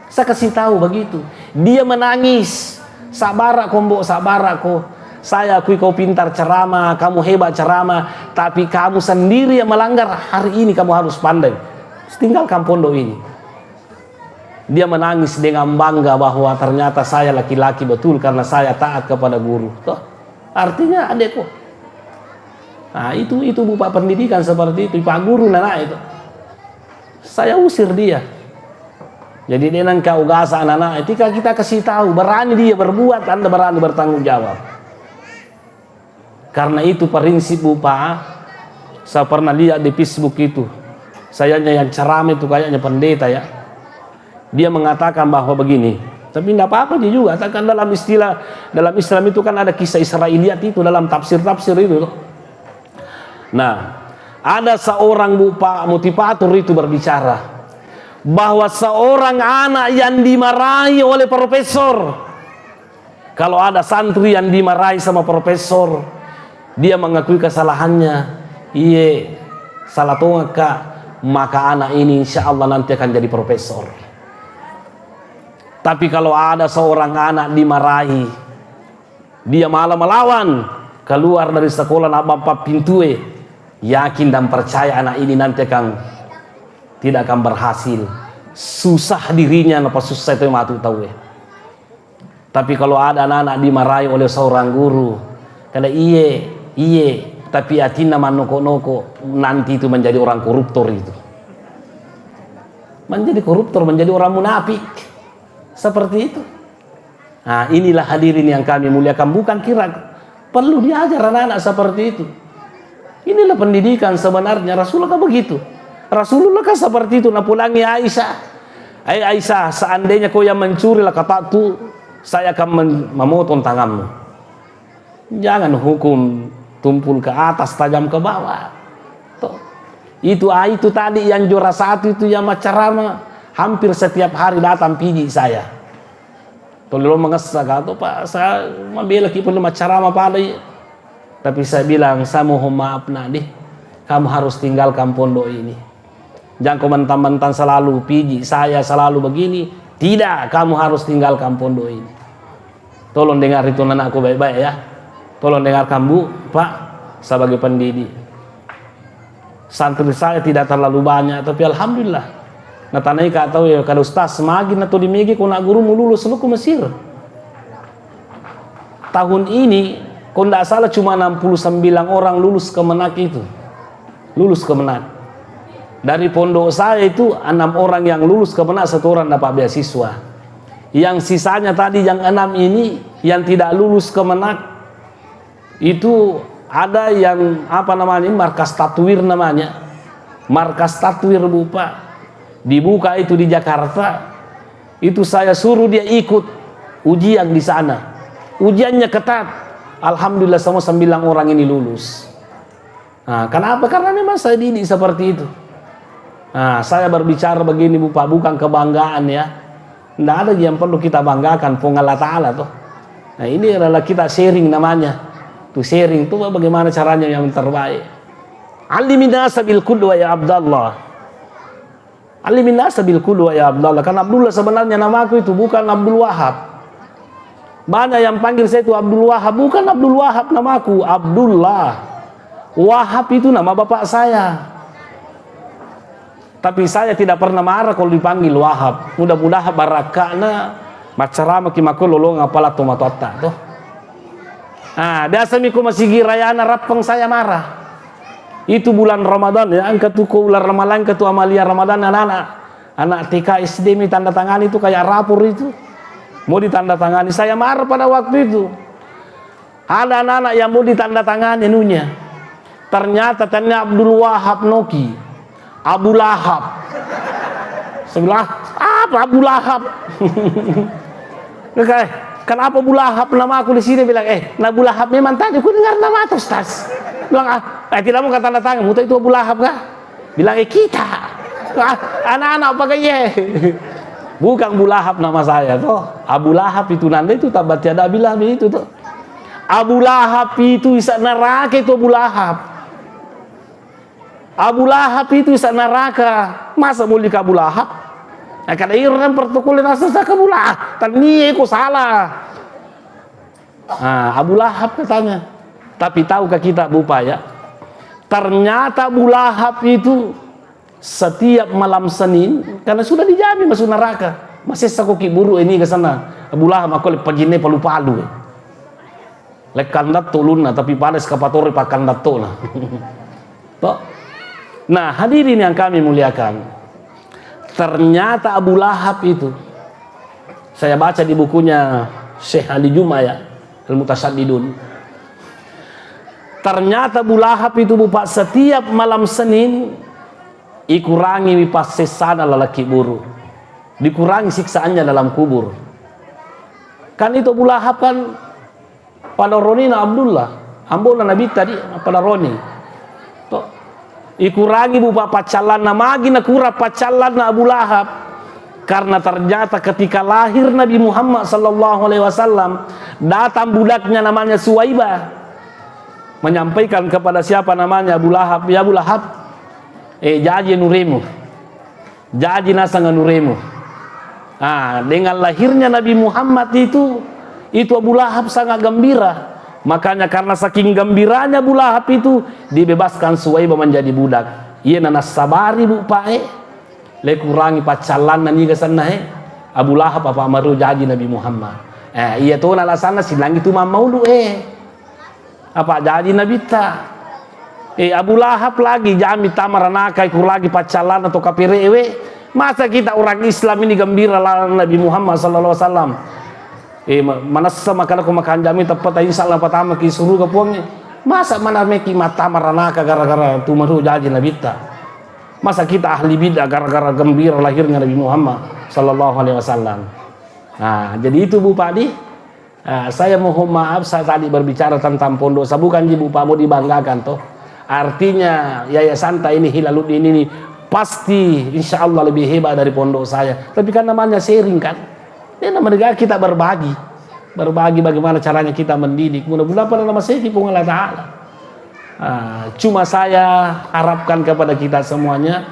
Saya kasih tahu begitu. Dia menangis. "Sabara ko, Mbok, sabara ko. Saya akui kau pintar ceramah, kamu hebat ceramah, tapi kamu sendiri yang melanggar. Hari ini kamu harus pandai." Tinggalkan pondok ini. Dia menangis dengan bangga bahwa ternyata saya laki-laki betul karena saya taat kepada guru. Toh? Artinya adekku. Nah, itu itu Bu Pak pendidikan seperti itu, Pak guru nana itu. Saya usir dia. Jadi dia nangka ugasa anak-anak, ketika kita kasih tahu, berani dia berbuat, Anda berani bertanggung jawab. Karena itu prinsip Bu Pak, saya pernah lihat di Facebook itu. Sayangnya yang ceramah itu kayaknya pendeta ya. Dia mengatakan bahwa begini, tapi tidak apa-apa dia juga. Kan dalam istilah, dalam Islam itu kan ada kisah Israiliyat itu dalam tafsir-tafsir itu. Nah, ada seorang Bu Pak motivator itu berbicara bahwa seorang anak yang dimarahi oleh profesor, kalau ada santri yang dimarahi sama profesor, dia mengakui kesalahannya, "Iye, salah tongakka," maka anak ini insya Allah nanti akan jadi profesor. Tapi kalau ada seorang anak dimarahi, dia malah melawan, keluar dari sekolah, nabampa pintue, yakin dan percaya anak ini nanti akan tidak akan berhasil. Susah dirinya, napa susah itu matu tauwe. Tapi kalau ada anak-anak dimarahi oleh seorang guru, kata, "Iye, iye," tapi atinna mannoko-noko, nanti itu menjadi orang koruptor itu. Menjadi koruptor, menjadi orang munafik. Seperti itu. Nah, inilah hadirin yang kami muliakan, bukan kira perlu diajar anak-anak seperti itu. Inilah pendidikan sebenarnya. Rasulullah kan begitu. Rasulullah kan seperti itu. Napulangi Aisyah. "Hai Aisyah, seandainya kau yang mencuri, laqata'tu, saya akan men-, memotong tanganmu." Jangan hukum tumpul ke atas, tajam ke bawah. Toh. Itu, ah, itu tadi yang juara satu itu yang maccarama hampir setiap hari datang piji saya. Tolong mengessa kata, "Pak, saya mabela ki perlu maccarama pada iya." Tapi saya bilang, "Saya mohon maaf, Nak, deh. Kamu harus tinggalkan pondok ini. Jangan kau mentang-mentang selalu piji saya, selalu begini. Tidak, kamu harus tinggalkan pondok ini." Tolong dengar itu anakku baik-baik ya. Tolong dengarkan Bu, Pak, sebagai pendidik. Santri saya tidak terlalu banyak, tapi alhamdulillah. Natanai ka tau ya, kada ustaz, magi na to di mege ko nak guru mu lulus lo ko Mesir. Tahun ini, ko ndak salah cuma enam puluh sembilan orang lulus Kemenag itu. Lulus Kemenag. Dari pondok saya itu enam orang yang lulus Kemenag, satu orang dapat beasiswa. Yang sisanya tadi yang enam ini yang tidak lulus Kemenag, itu ada yang, apa namanya, markas Tatwir namanya. Markas Tatwir, Bu, Pak. Dibuka itu di Jakarta. Itu saya suruh dia ikut ujian di sana. Ujiannya ketat. Alhamdulillah, semua sembilan orang ini lulus. Nah, kenapa? Karena memang saya didik seperti itu. Nah, saya berbicara begini, Bu, Pak, bukan kebanggaan ya. Ndak ada yang perlu kita banggakan, Puang Allah Ta'ala toh. Nah, ini adalah kita sharing namanya. Tuh sharing tuh bagaimana caranya yang terbaik. Alimin nasa bil qudwa ya Abdallah. Alimin nasa bil qudwa ya Abdallah. Karena Abdullah sebenarnya namaku itu bukan Abdul Wahab. Banyak yang panggil saya itu Abdul Wahab. Bukan Abdul Wahab namaku, Abdullah. Wahab itu nama bapak saya. Tapi saya tidak pernah marah kalau dipanggil Wahab. Mudah-mudahan barakana maccarama ki makko lolong apala tomatoatta toh. Ah, biasa miko masigi rayana rappeng saya marah. Itu bulan Ramadan ya, engka tu ko bulan Ramadan, engka tu amalia Ramadan anak-anak. Anak T K S D mi tanda tangani itu kayak rapor itu. Mau ditanda tangani, saya marah pada waktu itu. Ada anak-anak yang mau ditanda tangani anunya. Ternyata tanya Abdul Wahab noki. Abu Lahab. Saya bilang, "Ah, apa Abu Lahab?" Dia kata, "Eh, kenapa Abu Lahab nama aku di sini?" Bilang, "Eh, nah Abu Lahab memang tadi aku dengar nama itu, Ustaz." Bilang, "Ah, eh, tidak mau kata tanda tangan, muta itu Abu Lahab kah?" Bilang, "Eh, kita." Ah, anak-anak pakai ye. Bukan Abu Lahab nama saya toh. Abu Lahab itu nanda itu tabbat yada Abi Lahab itu toh. Abu Lahab itu isa neraka itu Abu Lahab. Abu Lahab itu isa neraka. Masa boleh ke Abu Lahab? Nah, kada irang protokol nasa sa ke Abu Lahab. Tania iko salah. Ah, Abu Lahab katanya. Tapi tahukah kita, Bu, Pak, ya? Ternyata Abu Lahab itu Setiap malam Senin, karena sudah dijamin masuk neraka. Masessa ko kiburu ini ke sana. Abu Lahab makko le pajinne palu-palu. Lekkandatto ulunna, tapi pada eskavator pakkandatto na. Toh? Nah, hadirin yang kami muliakan. Ternyata Abu Lahab itu, saya baca di bukunya Syekh Ali Juma ya, Al-Mutasaddidun. Ternyata Abu Lahab itu, Bu Pak, setiap malam Senin ikurangi mi passessana laleng kiburu. Dikurangi siksaannya dalam kubur. Kan itu Abu Lahab kan pada ronina Abdullah, ambona Nabi tadi pada roni. Toh. Ikurangi, Bu Pak, paccallanna, magi nakurang paccallanna Abu Lahab. Karena ternyata ketika lahir Nabi Muhammad sallallahu alaihi wasallam, datang budaknya namanya Suwaibah menyampaikan kepada siapa namanya Abu Lahab, "Ya Abu Lahab, eh, jaji nuremu. Jaji nasang nuremu." Ah, dengan lahirnya Nabi Muhammad itu, itu Abu Lahab sangat gembira. Makanya karena saking gembiranya Abu Lahab itu, dibebaskan Suwaibah menjadi budak. Iya na nassabari, Bu Pak, eh. Le kurangi paccallanna niga senna, eh. Abu Lahab apa maru jaji Nabi Muhammad. Eh, iya to na alasanna silangi tu mammaulu, eh. Apa jaji Nabitta? Eh, Abu Lahab lagi jami tama ranaka, iku lagi paccallanna to kaperewe. Masa kita orang Islam ini gembira lalang Nabi Muhammad sallallahu alaihi wasallam? Eh, ma-, manessa maka ko makanjami teppata insya Allah patama ki suruga puangnge. Masa mana meki matama ranaka gara-gara tu maru jaji Nabitta? Masa kita ahli bid'ah gara-gara gembira lahirnya Nabi Muhammad sallallahu alaihi wasallam? Nah, jadi itu Bu Pak di. Ah, saya mohon maaf, saya tadi berbicara tentang pondok. Saya bukan ji, Bu Pak, mau dibanggakan, toh. Artinya, yayasan ta ini, Hilaluddin ini, pasti, insya Allah, lebih hebat dari pondok saya. Tapi kan namanya sharing, kan? Ini namanya kita berbagi. Berbagi bagaimana caranya kita mendidik. Mudah-mudahan pada nama saya Puang Allah Ta'ala. Ah, cuma saya harapkan kepada kita semuanya,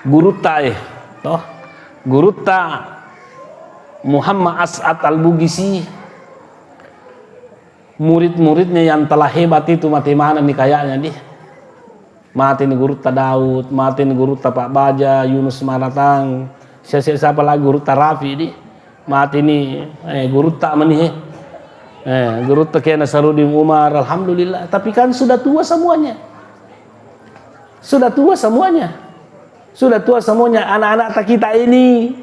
gurutta, eh, toh, gurutta Muhammad As'ad Al-Bugisi, murid-muridnya yang telah hebat itu mati mana nih kayaknya nih. Mati nih gurutta Daud, mati nih gurutta Pak Baja, Yunus Maratang, siapa, siapa lagi gurutta Rafi nih. Mati nih, eh, gurutta mani, eh. Eh, gurutta kena Sarudin Umar, alhamdulillah. Tapi kan sudah tua semuanya. Sudah tua semuanya. Sudah tua semuanya. Anak-anak ta kita ini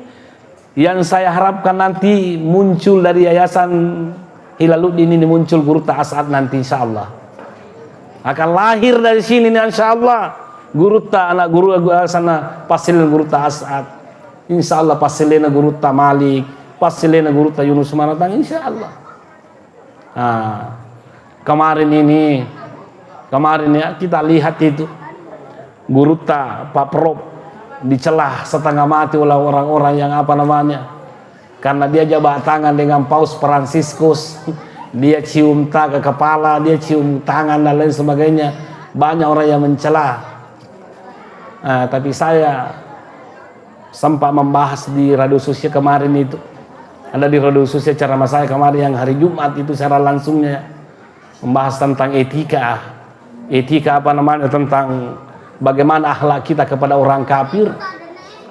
yang saya harapkan nanti muncul dari Yayasan Hilaluddin ini, muncul gurutta As'ad nanti, insya Allah. Akan lahir dari sini nih, insya Allah. Gurutta, anak guru, guru sana, passil gurutta As'ad. Insya Allah, passilena gurutta Malik, passilena gurutta Yunus Maratang, insya Allah. Nah, kemarin ini, kemarin ya, kita lihat itu, gurutta Pak Prop dicela setengah mati oleh orang-orang yang, apa namanya, karena dia jabat tangan dengan Paus Fransiskus, dia cium ta ke kepala, dia cium tangan dan lain sebagainya. Banyak orang yang mencela. Ah, tapi saya sempat membahas di radio sosial kemarin itu. Ada di radio sosial ceramah saya kemarin yang hari Jumat itu, siaran langsungnya. Membahas tentang etika. Etika, apa namanya, tentang bagaimana akhlak kita kepada orang kafir.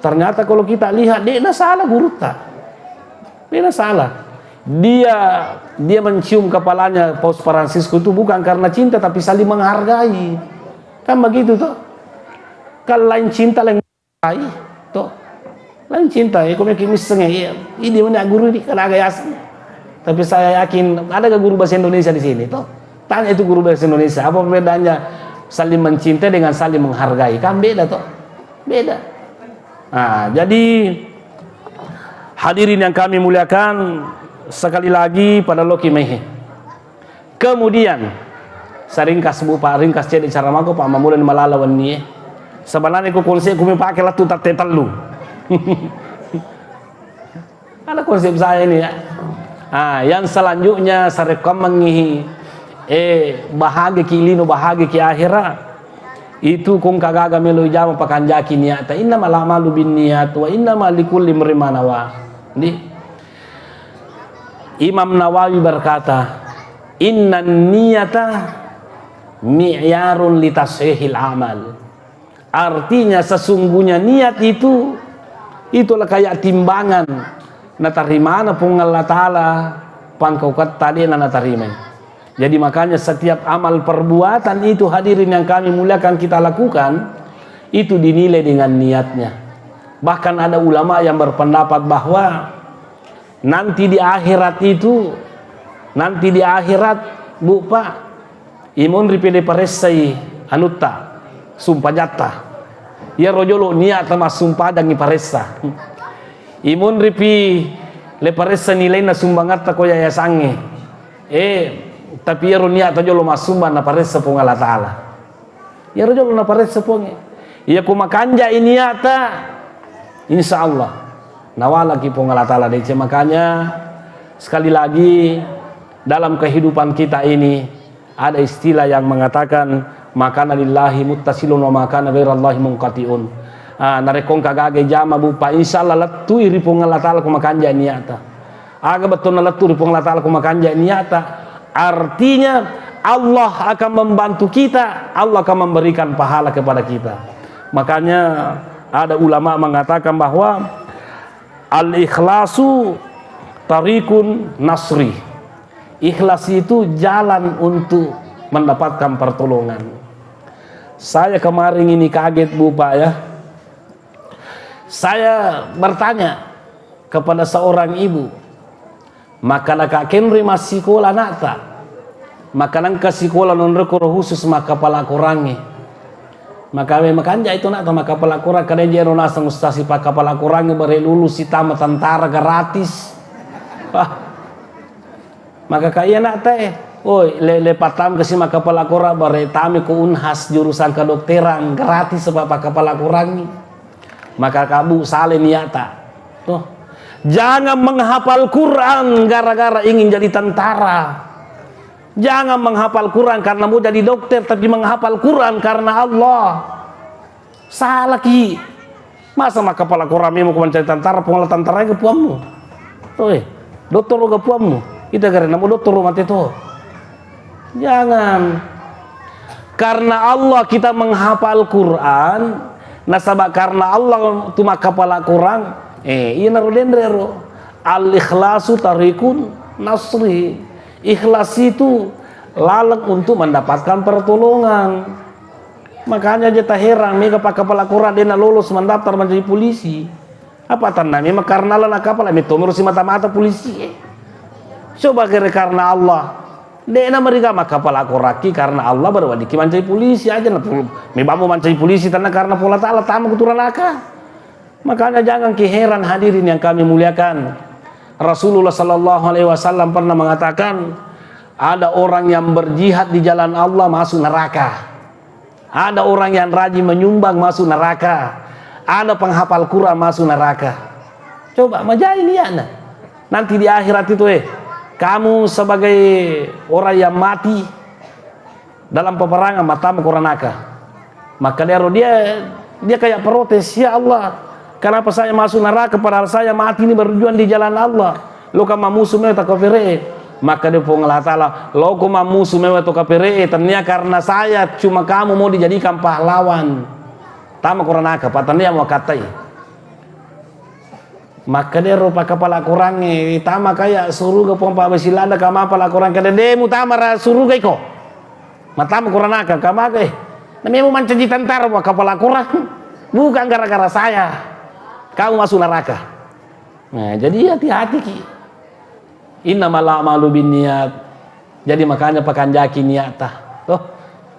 Ternyata kalau kita lihat, de'na salah gurutta. De'na salah. Dia, dia mencium kepalanya Paus Fransiskus itu bukan karena cinta, tapi saling menghargai. Kan begitu toh? Kan lain cinta, lain Ai, toh. Lain cinta, ya, kau mikir miseng, ya, iya. Ini mana guru ini, kan agak yas-, tapi saya yakin, ada gak guru bahasa Indonesia di sini, toh? Tanya itu guru bahasa Indonesia, apa perbedaannya saling mencintai dengan saling menghargai? Kan beda, toh? Beda. Nah, jadi, hadirin yang kami muliakan, sekali lagi, pada loki mehe. Kemudian, saringkas, Bu, Pak, ringkas cedde cara mako, Pak, mamulani malala wennie. Sebenarnya ku konsep ku mipake lettu tette tellu. Ada konsep saya ini, ya. Ah, yang selanjutnya, sarekkoammengngi, eh, bahagia ki lino, bahagia ki akhirat. Itu kong kagaga melo ijama pakanjaki niatta. Innamal a'malu binniyat wa innama likulli imri'in ma nawa. Di Imam Nawawi berkata, "Innan niyata mi'yarun li tashihil amal." Artinya, sesungguhnya niat itu, itulah kayak timbangan natarimana Puang Allah Ta'ala pangkauketta, de'na natarimai. Jadi, makanya setiap amal perbuatan itu, hadirin yang kami muliakan, kita lakukan, itu dinilai dengan niatnya. Bahkan ada ulama yang berpendapat bahwa nanti di akhirat itu, nanti di akhirat, Bu, Pak, imonri pede paressai anutta, sumpajatta. Iyaro jolo niatta massumpajangngi paressa. Imonripi le paressa nilainna sumbangatta ko yayasangnge. Eh, tapi iyaro niatta jolo massumbang naparessa Puang Allah Ta'ala. Iyaro jolo naparessa Puangnge. Iya ko makanjai niatta, insya Allah nawalaki Puang Allah Ta'ala deceng. Makanya, sekali lagi, dalam kehidupan kita ini, ada istilah yang mengatakan, "Makana lillahi muttasilun wa makana ghairallahi munqati'un." Ah, narekko engka gaga jama, Bu, Pak, insya Allah lettui ri Puang Allah Ta'ala ko makanjai niatta. Aga bettuanna lettu ri Puang Allah Ta'ala ko makanjai niatta? Artinya, Allah akan membantu kita, Allah akan memberikan pahala kepada kita. Makanya, ada ulama mengatakan bahwa al-ikhlasu tarikun nasri. Ikhlas itu jalan untuk mendapatkan pertolongan. Saya kemarin ini kaget, Bu, Pak, ya. Saya bertanya kepada seorang ibu, "Maka naka kenri massikola anakta? Maka nengka sikola nonrokoro khusus makkapala Korangnge?" Maka we makanja itu anakta makkapala Korang, kada jero naseng ustaz sipakkapala Korangnge, bare lulus sitama tentara gratis. Wah. Maka ka iya anakta e, oi, le, le patam kasi makkapala Korang, bare tami ko Unhas jurusan kedokteran, gratis sebab pakkapala Korangngi. Maka kabu sale niatta. Tuh. Jangan menghafal Quran gara-gara ingin jadi tentara. Jangan menghafal Quran karena mau jadi dokter, tapi menghafal Quran karena Allah. Salaki. Masa makkapala Korang memo ko mancari tentara, Puang Allah tentara ga puammu. Oi, dottoro ga puammu. Ita gare namo dottoro mate to. Jangan. Karena Allah kita menghafal Quran, nasaba karena Allah tu makkapala Korang, eh, iyanaro denre ro. Al-ikhlasu tarikun nasri. Ikhlas itu laleng untuk mendapatkan pertolongan. Makanya aja taherang, mega pakkapala Korang de nalolos mendaftar menjadi polisi. Apa tanna memang karena Allah nakapala, metto mero simata-mata polisi e. Coba kere karena Allah. De na meriga makkapala Koraki karena Allah baru wadiki mancai polisi aja na pul-, mebammu mancai polisi tanna karena Puang Allah Ta'ala tama kuturanaka. Makanya jangan ki heran hadirin yang kami muliakan. Rasulullah sallallahu alaihi wasallam pernah mengatakan, ada orang yang berjihad di jalan Allah masuk neraka. Ada orang yang rajin menyumbang masuk neraka. Ada penghafal Quran masuk neraka. Coba majai niatna. Nanti di akhirat itu, eh, kamu sebagai orang yang mati dalam peperangan, mattama Koranaka. Maka dia, dia, dia kayak protes, "Ya Allah, kenapa saya masuk neraka padahal saya mati ini berjuang di jalan Allah?" Lo kan mammusu mewa to kapere. Maka dia Puang Allah Ta'ala, "Lo ko mammusu mewa to kapere, tania karena saya cuma kamu mau dijadikan pahlawan." Tama Koranaka, patannia mau katai. Maka dia ro pakkapala Korangnge, tama kaya suruga Puang Pak Basilada kama pala Korang kada demu tama ra suruga iko. Matama Koranaka, kama ke. Namemu mancaji tentara pakkapala Korang. Bukan gara-gara saya. Kamu masuk neraka. Nah, jadi hati-hati ki. Innamal a'malu binniyat. Jadi makanya pakanjaki niatta. Toh.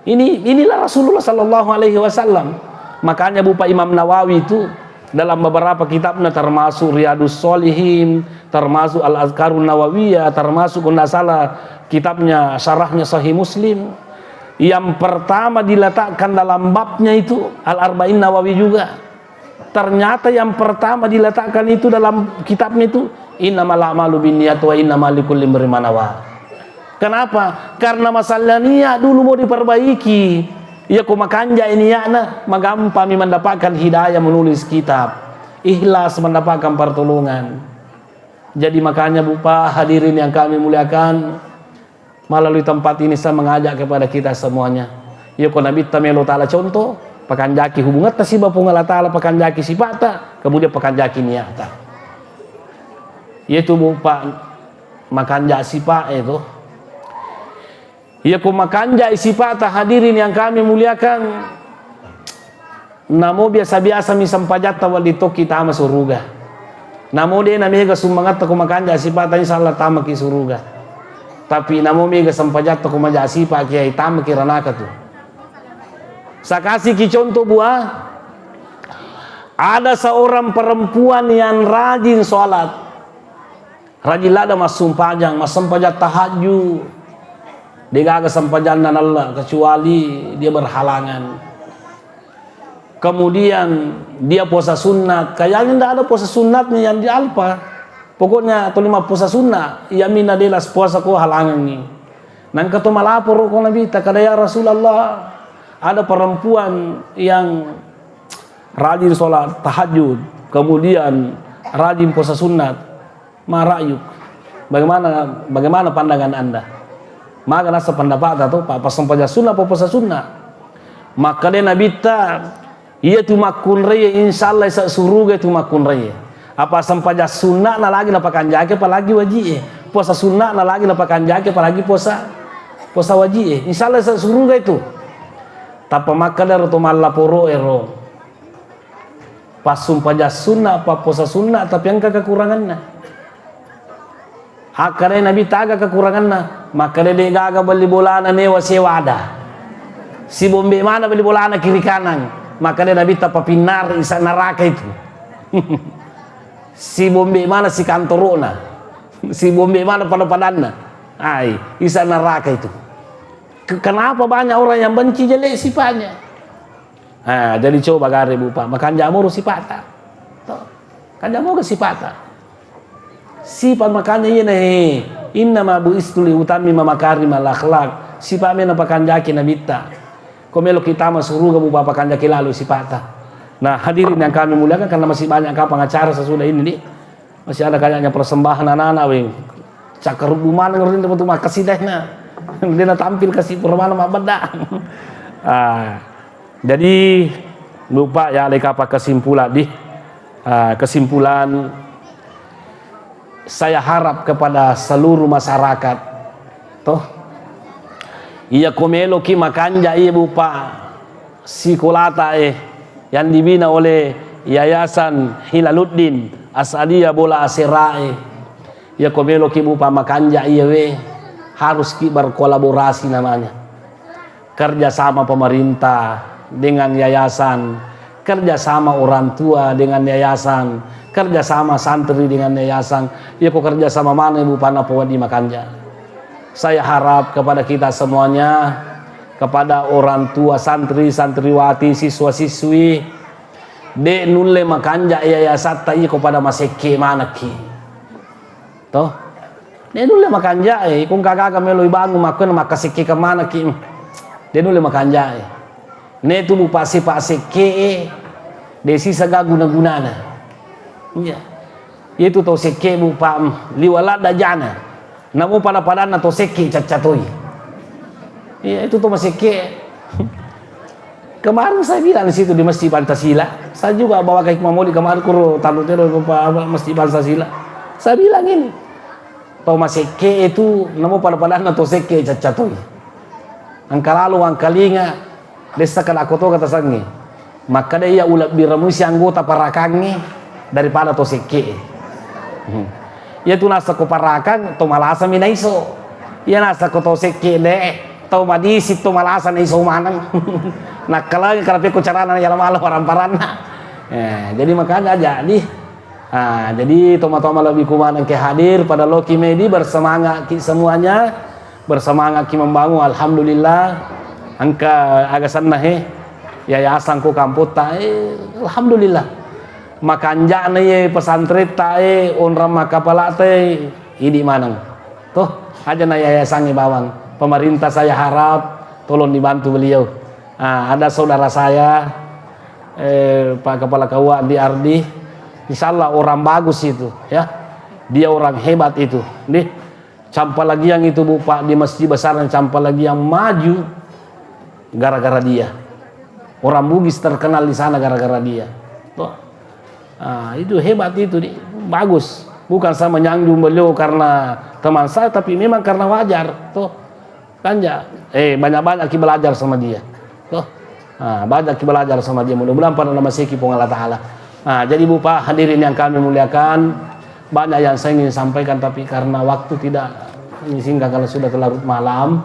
Ini, inilah Rasulullah sallallahu alaihi wasallam. Makanya bupa Imam Nawawi itu dalam beberapa kitabnya termasuk Riyadus Shalihin, termasuk Al-Azkarun Nawawiyah, termasuk kalau tidak salah kitabnya syarahnya Sahih Muslim. Yang pertama diletakkan dalam babnya itu Al-Arba'in Nawawi juga. Ternyata yang pertama diletakkan itu dalam kitabnya itu, "Innamal a'malu binniyat wa innama likulli imrin ma nawa." Kenapa? Karena masalah niat dulu mau diperbaiki. Iya ko makanja niatna, magampang mi mendapatkan hidayah menulis kitab. Ikhlas mendapatkan pertolongan. Jadi makanya bupa hadirin yang kami muliakan, melalui tempat ini saya mengajak kepada kita semuanya. Iya ko Nabitta melo tala contoh, Pakanjaki hubungatta siba Puang Allah Ta'ala, pakanjaki sipa'ta, kemudian pakanjaki niatta. Iyatu, Bu, Pak, makanja sipa' itu. Iyako makanja sipa'ta, hadirin yang kami muliakan, namo biasa-biasa mi sempajatta, wedding tokki tama suruga. Namo de' namega summangatta ko makanja sipa'ta, insya Allah tamaki suruga. Tapi namo mega sempajatta ko maja sipa' kiai, tamaki ranaka tu. Sakasiki contoh, Bu, ah. Ada seorang perempuan yang rajin sholat, rajin ladda massumpajang, massempajang tahajud. De'gaga sempajanna nalla kecuali dia berhalangan. Kemudian dia puasa sunat, kayaknya ndak ada puasa sunatnya yang dialpa. Pokoknya tuli mappuasa sunat, iya minna de' las puasa ko halangangngi. Nangka to malaporo ko Nabitta, kada, "Ya Rasulullah, ada perempuan yang rajin sholat tahajud, kemudian rajin puasa sunat. Ma ra'yuk? Bagaimana, bagaimana pandangan Anda?" Maga nasa pendapatna to, pa, passempajang sunat, pa puasa sunat. Makkeda Nabitta, "Iyatu makkunraie, insya Allah isa suruga itu makkunraie. Apa sempajang sunna'na lagi napakanjaki, apalagi waji'e. Puasa sunna'na lagi napakanjaki, apalagi puasa, puasa waji'e. Insya Allah isa suruga itu." Tappa makkeda ro to mallaporo'e ro, "Passumpajang sunna, pappuasa sunna, tapi engka kekuranganna." Akkadai Nabitta, "Aga kekuranganna?" Makkeda, "De'gaga belli bolana, newa sewa ada. Sibombe mana belli bolana kiri kanan." Makkeda Nabitta, "Papinnari isa neraka itu." Sibombe mana sikantoro'na. Sibombe mana pada-padanna. Ai, isa neraka itu. Ke-, kenapa banyak orang yang benci jelek sifatnya? Ha, jadi coba gare, Bu, Pak, makanja moro sipata. To. Kanja moga sipata. Sifat makanja iyana, he, innama bu'istu liutammima makarimal akhlak. Sifat mena pakanjaki Nabitta. Ko meloki tama suruga, Bu, Pak, pakanjaki lalu sipata. Nah, hadirin yang kami muliakan, karena masih banyak kapang acara sesudah ini, nih. Masih ada kayaknya persembahan anak-anak, weh. Cakkaruddu maneng rinna untuk makkasidahna. Dia na tampil kasi pura mana mabbeda. Ah, jadi, Bu, Pak, ya, leka apa kesimpulan di, ah, kesimpulan, saya harap kepada seluruh masyarakat, toh, iya ko meloki makanja, iya, Bu, Pak, sikolata, eh, yang dibina oleh Yayasan Hilaluddin As'adiyah Bola Asera, eh. Iya ko meloki, Bu, Pak, makanja, iya, we, harus ki berkolaborasi namanya. Kerja sama pemerintah dengan yayasan, kerja sama orang tua dengan yayasan, kerja sama santri dengan yayasan. Iya ko kerja sama mana, Bu, Pak, napowedding makanja. Saya harap kepada kita semuanya, kepada orang tua santri, santriwati, siswa-siswi, de' nulle makanja yayasatta iko pada masekke manekki. Toh? De' nulle makanja, eh, iko engka gaga melo ibangun makkona makkasekke manekki. De' nulle makanja, eh. Ne tu, Bu, Pak, sipa' sekke, eh, de' sisa ga guna-gunana. Iya. Itu to sekke, Bu, Pak, liwa ladda jana. Namo pada-padanna to sekke caccatoi. Iya, itu to masekke. Kemarin saya bilang di situ di Masjid Pancasila, saya juga bawa ke Hikmah Maulid kemarin, kuro talu tero, Pak, apa, Masjid Pancasila. Saya bilang ini, to masekke itu namo pada-padanna to sekke caccatoi. Engka lalo wangkalinga, dessa kada kotoga tasangnge. Makkeda iya ulebbireng musi anggota parakangnge daripada to sekke. Hmm. Iya tu nasakko parakang, to malasami naiso. Iya nasakko to sekke de, to madisi, to malasa naiso maneng. Nakkalangi karena pekko carana yala mala waramparanna. Eh, jadi makanya jadi, ah, jadi toma-toma lebih kumaneng ke hadir pada loki medi, bersemangat ki semuanya. Bersemangat ki membangun, alhamdulillah. Engka aga senna he, yayasan ko kampotta, eh, alhamdulillah. Makanja'na ye pesantretta, eh, onrang makkapalata, eh, idi maneng. Toh, aja na yayasangnge bawang. Pemerintah saya harap tolong dibantu beliau. Ah, ada saudara saya, eh, Pak Kepala K U A di Ardi, insya Allah orang bagus itu, ya. Dia orang hebat itu, nih. Campalagiang itu, Bu, Pak, di Masjid Besar yang Campalagiang maju gara-gara dia. Orang Bugis terkenal di sana gara-gara dia. Toh. Ah, itu hebat itu, di. Bagus. Bukan saya menyanjung beliau karena teman saya, tapi memang karena wajar. Toh. Kan ja, eh, banyak-banyak ki belajar sama dia. Toh. Ah, banyak ki belajar sama dia. Mudah-mudahan pada nama seki Puang Allah Ta'ala. Ah, jadi Bu, Pak, hadirin yang kami muliakan, banyak yang saya ingin sampaikan, tapi karena waktu tidak mengizinkan, karena sudah larut malam,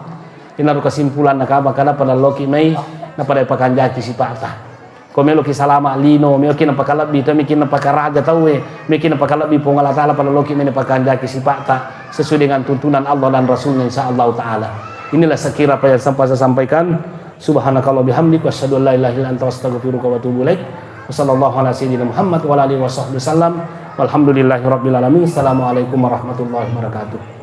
ini harus kesimpulan nakaba kada pada loki mai, na pada pakanjaki sipata. Ko meloki salama lino, meloki napakalebbi, to miki napakaraja tauwe, miki napakalebbi Puang Allah Ta'ala, pada loki mai napakanjaki sipata sesuai dengan tuntunan Allah dan Rasulnya, insya Allah Ta'ala. Inilah sekira apa yang sempat saya sampaikan. Subhanakallah bihamdik, wa asyhadu an la ilaha illa anta, astaghfiruka wa atubu ilaik. Wa sallallahu ala sayyidina Muhammad wa ala alihi wa sahbihi wasallam. Walhamdulillahi rabbil alamin. Assalamualaikum warahmatullahi wabarakatuh.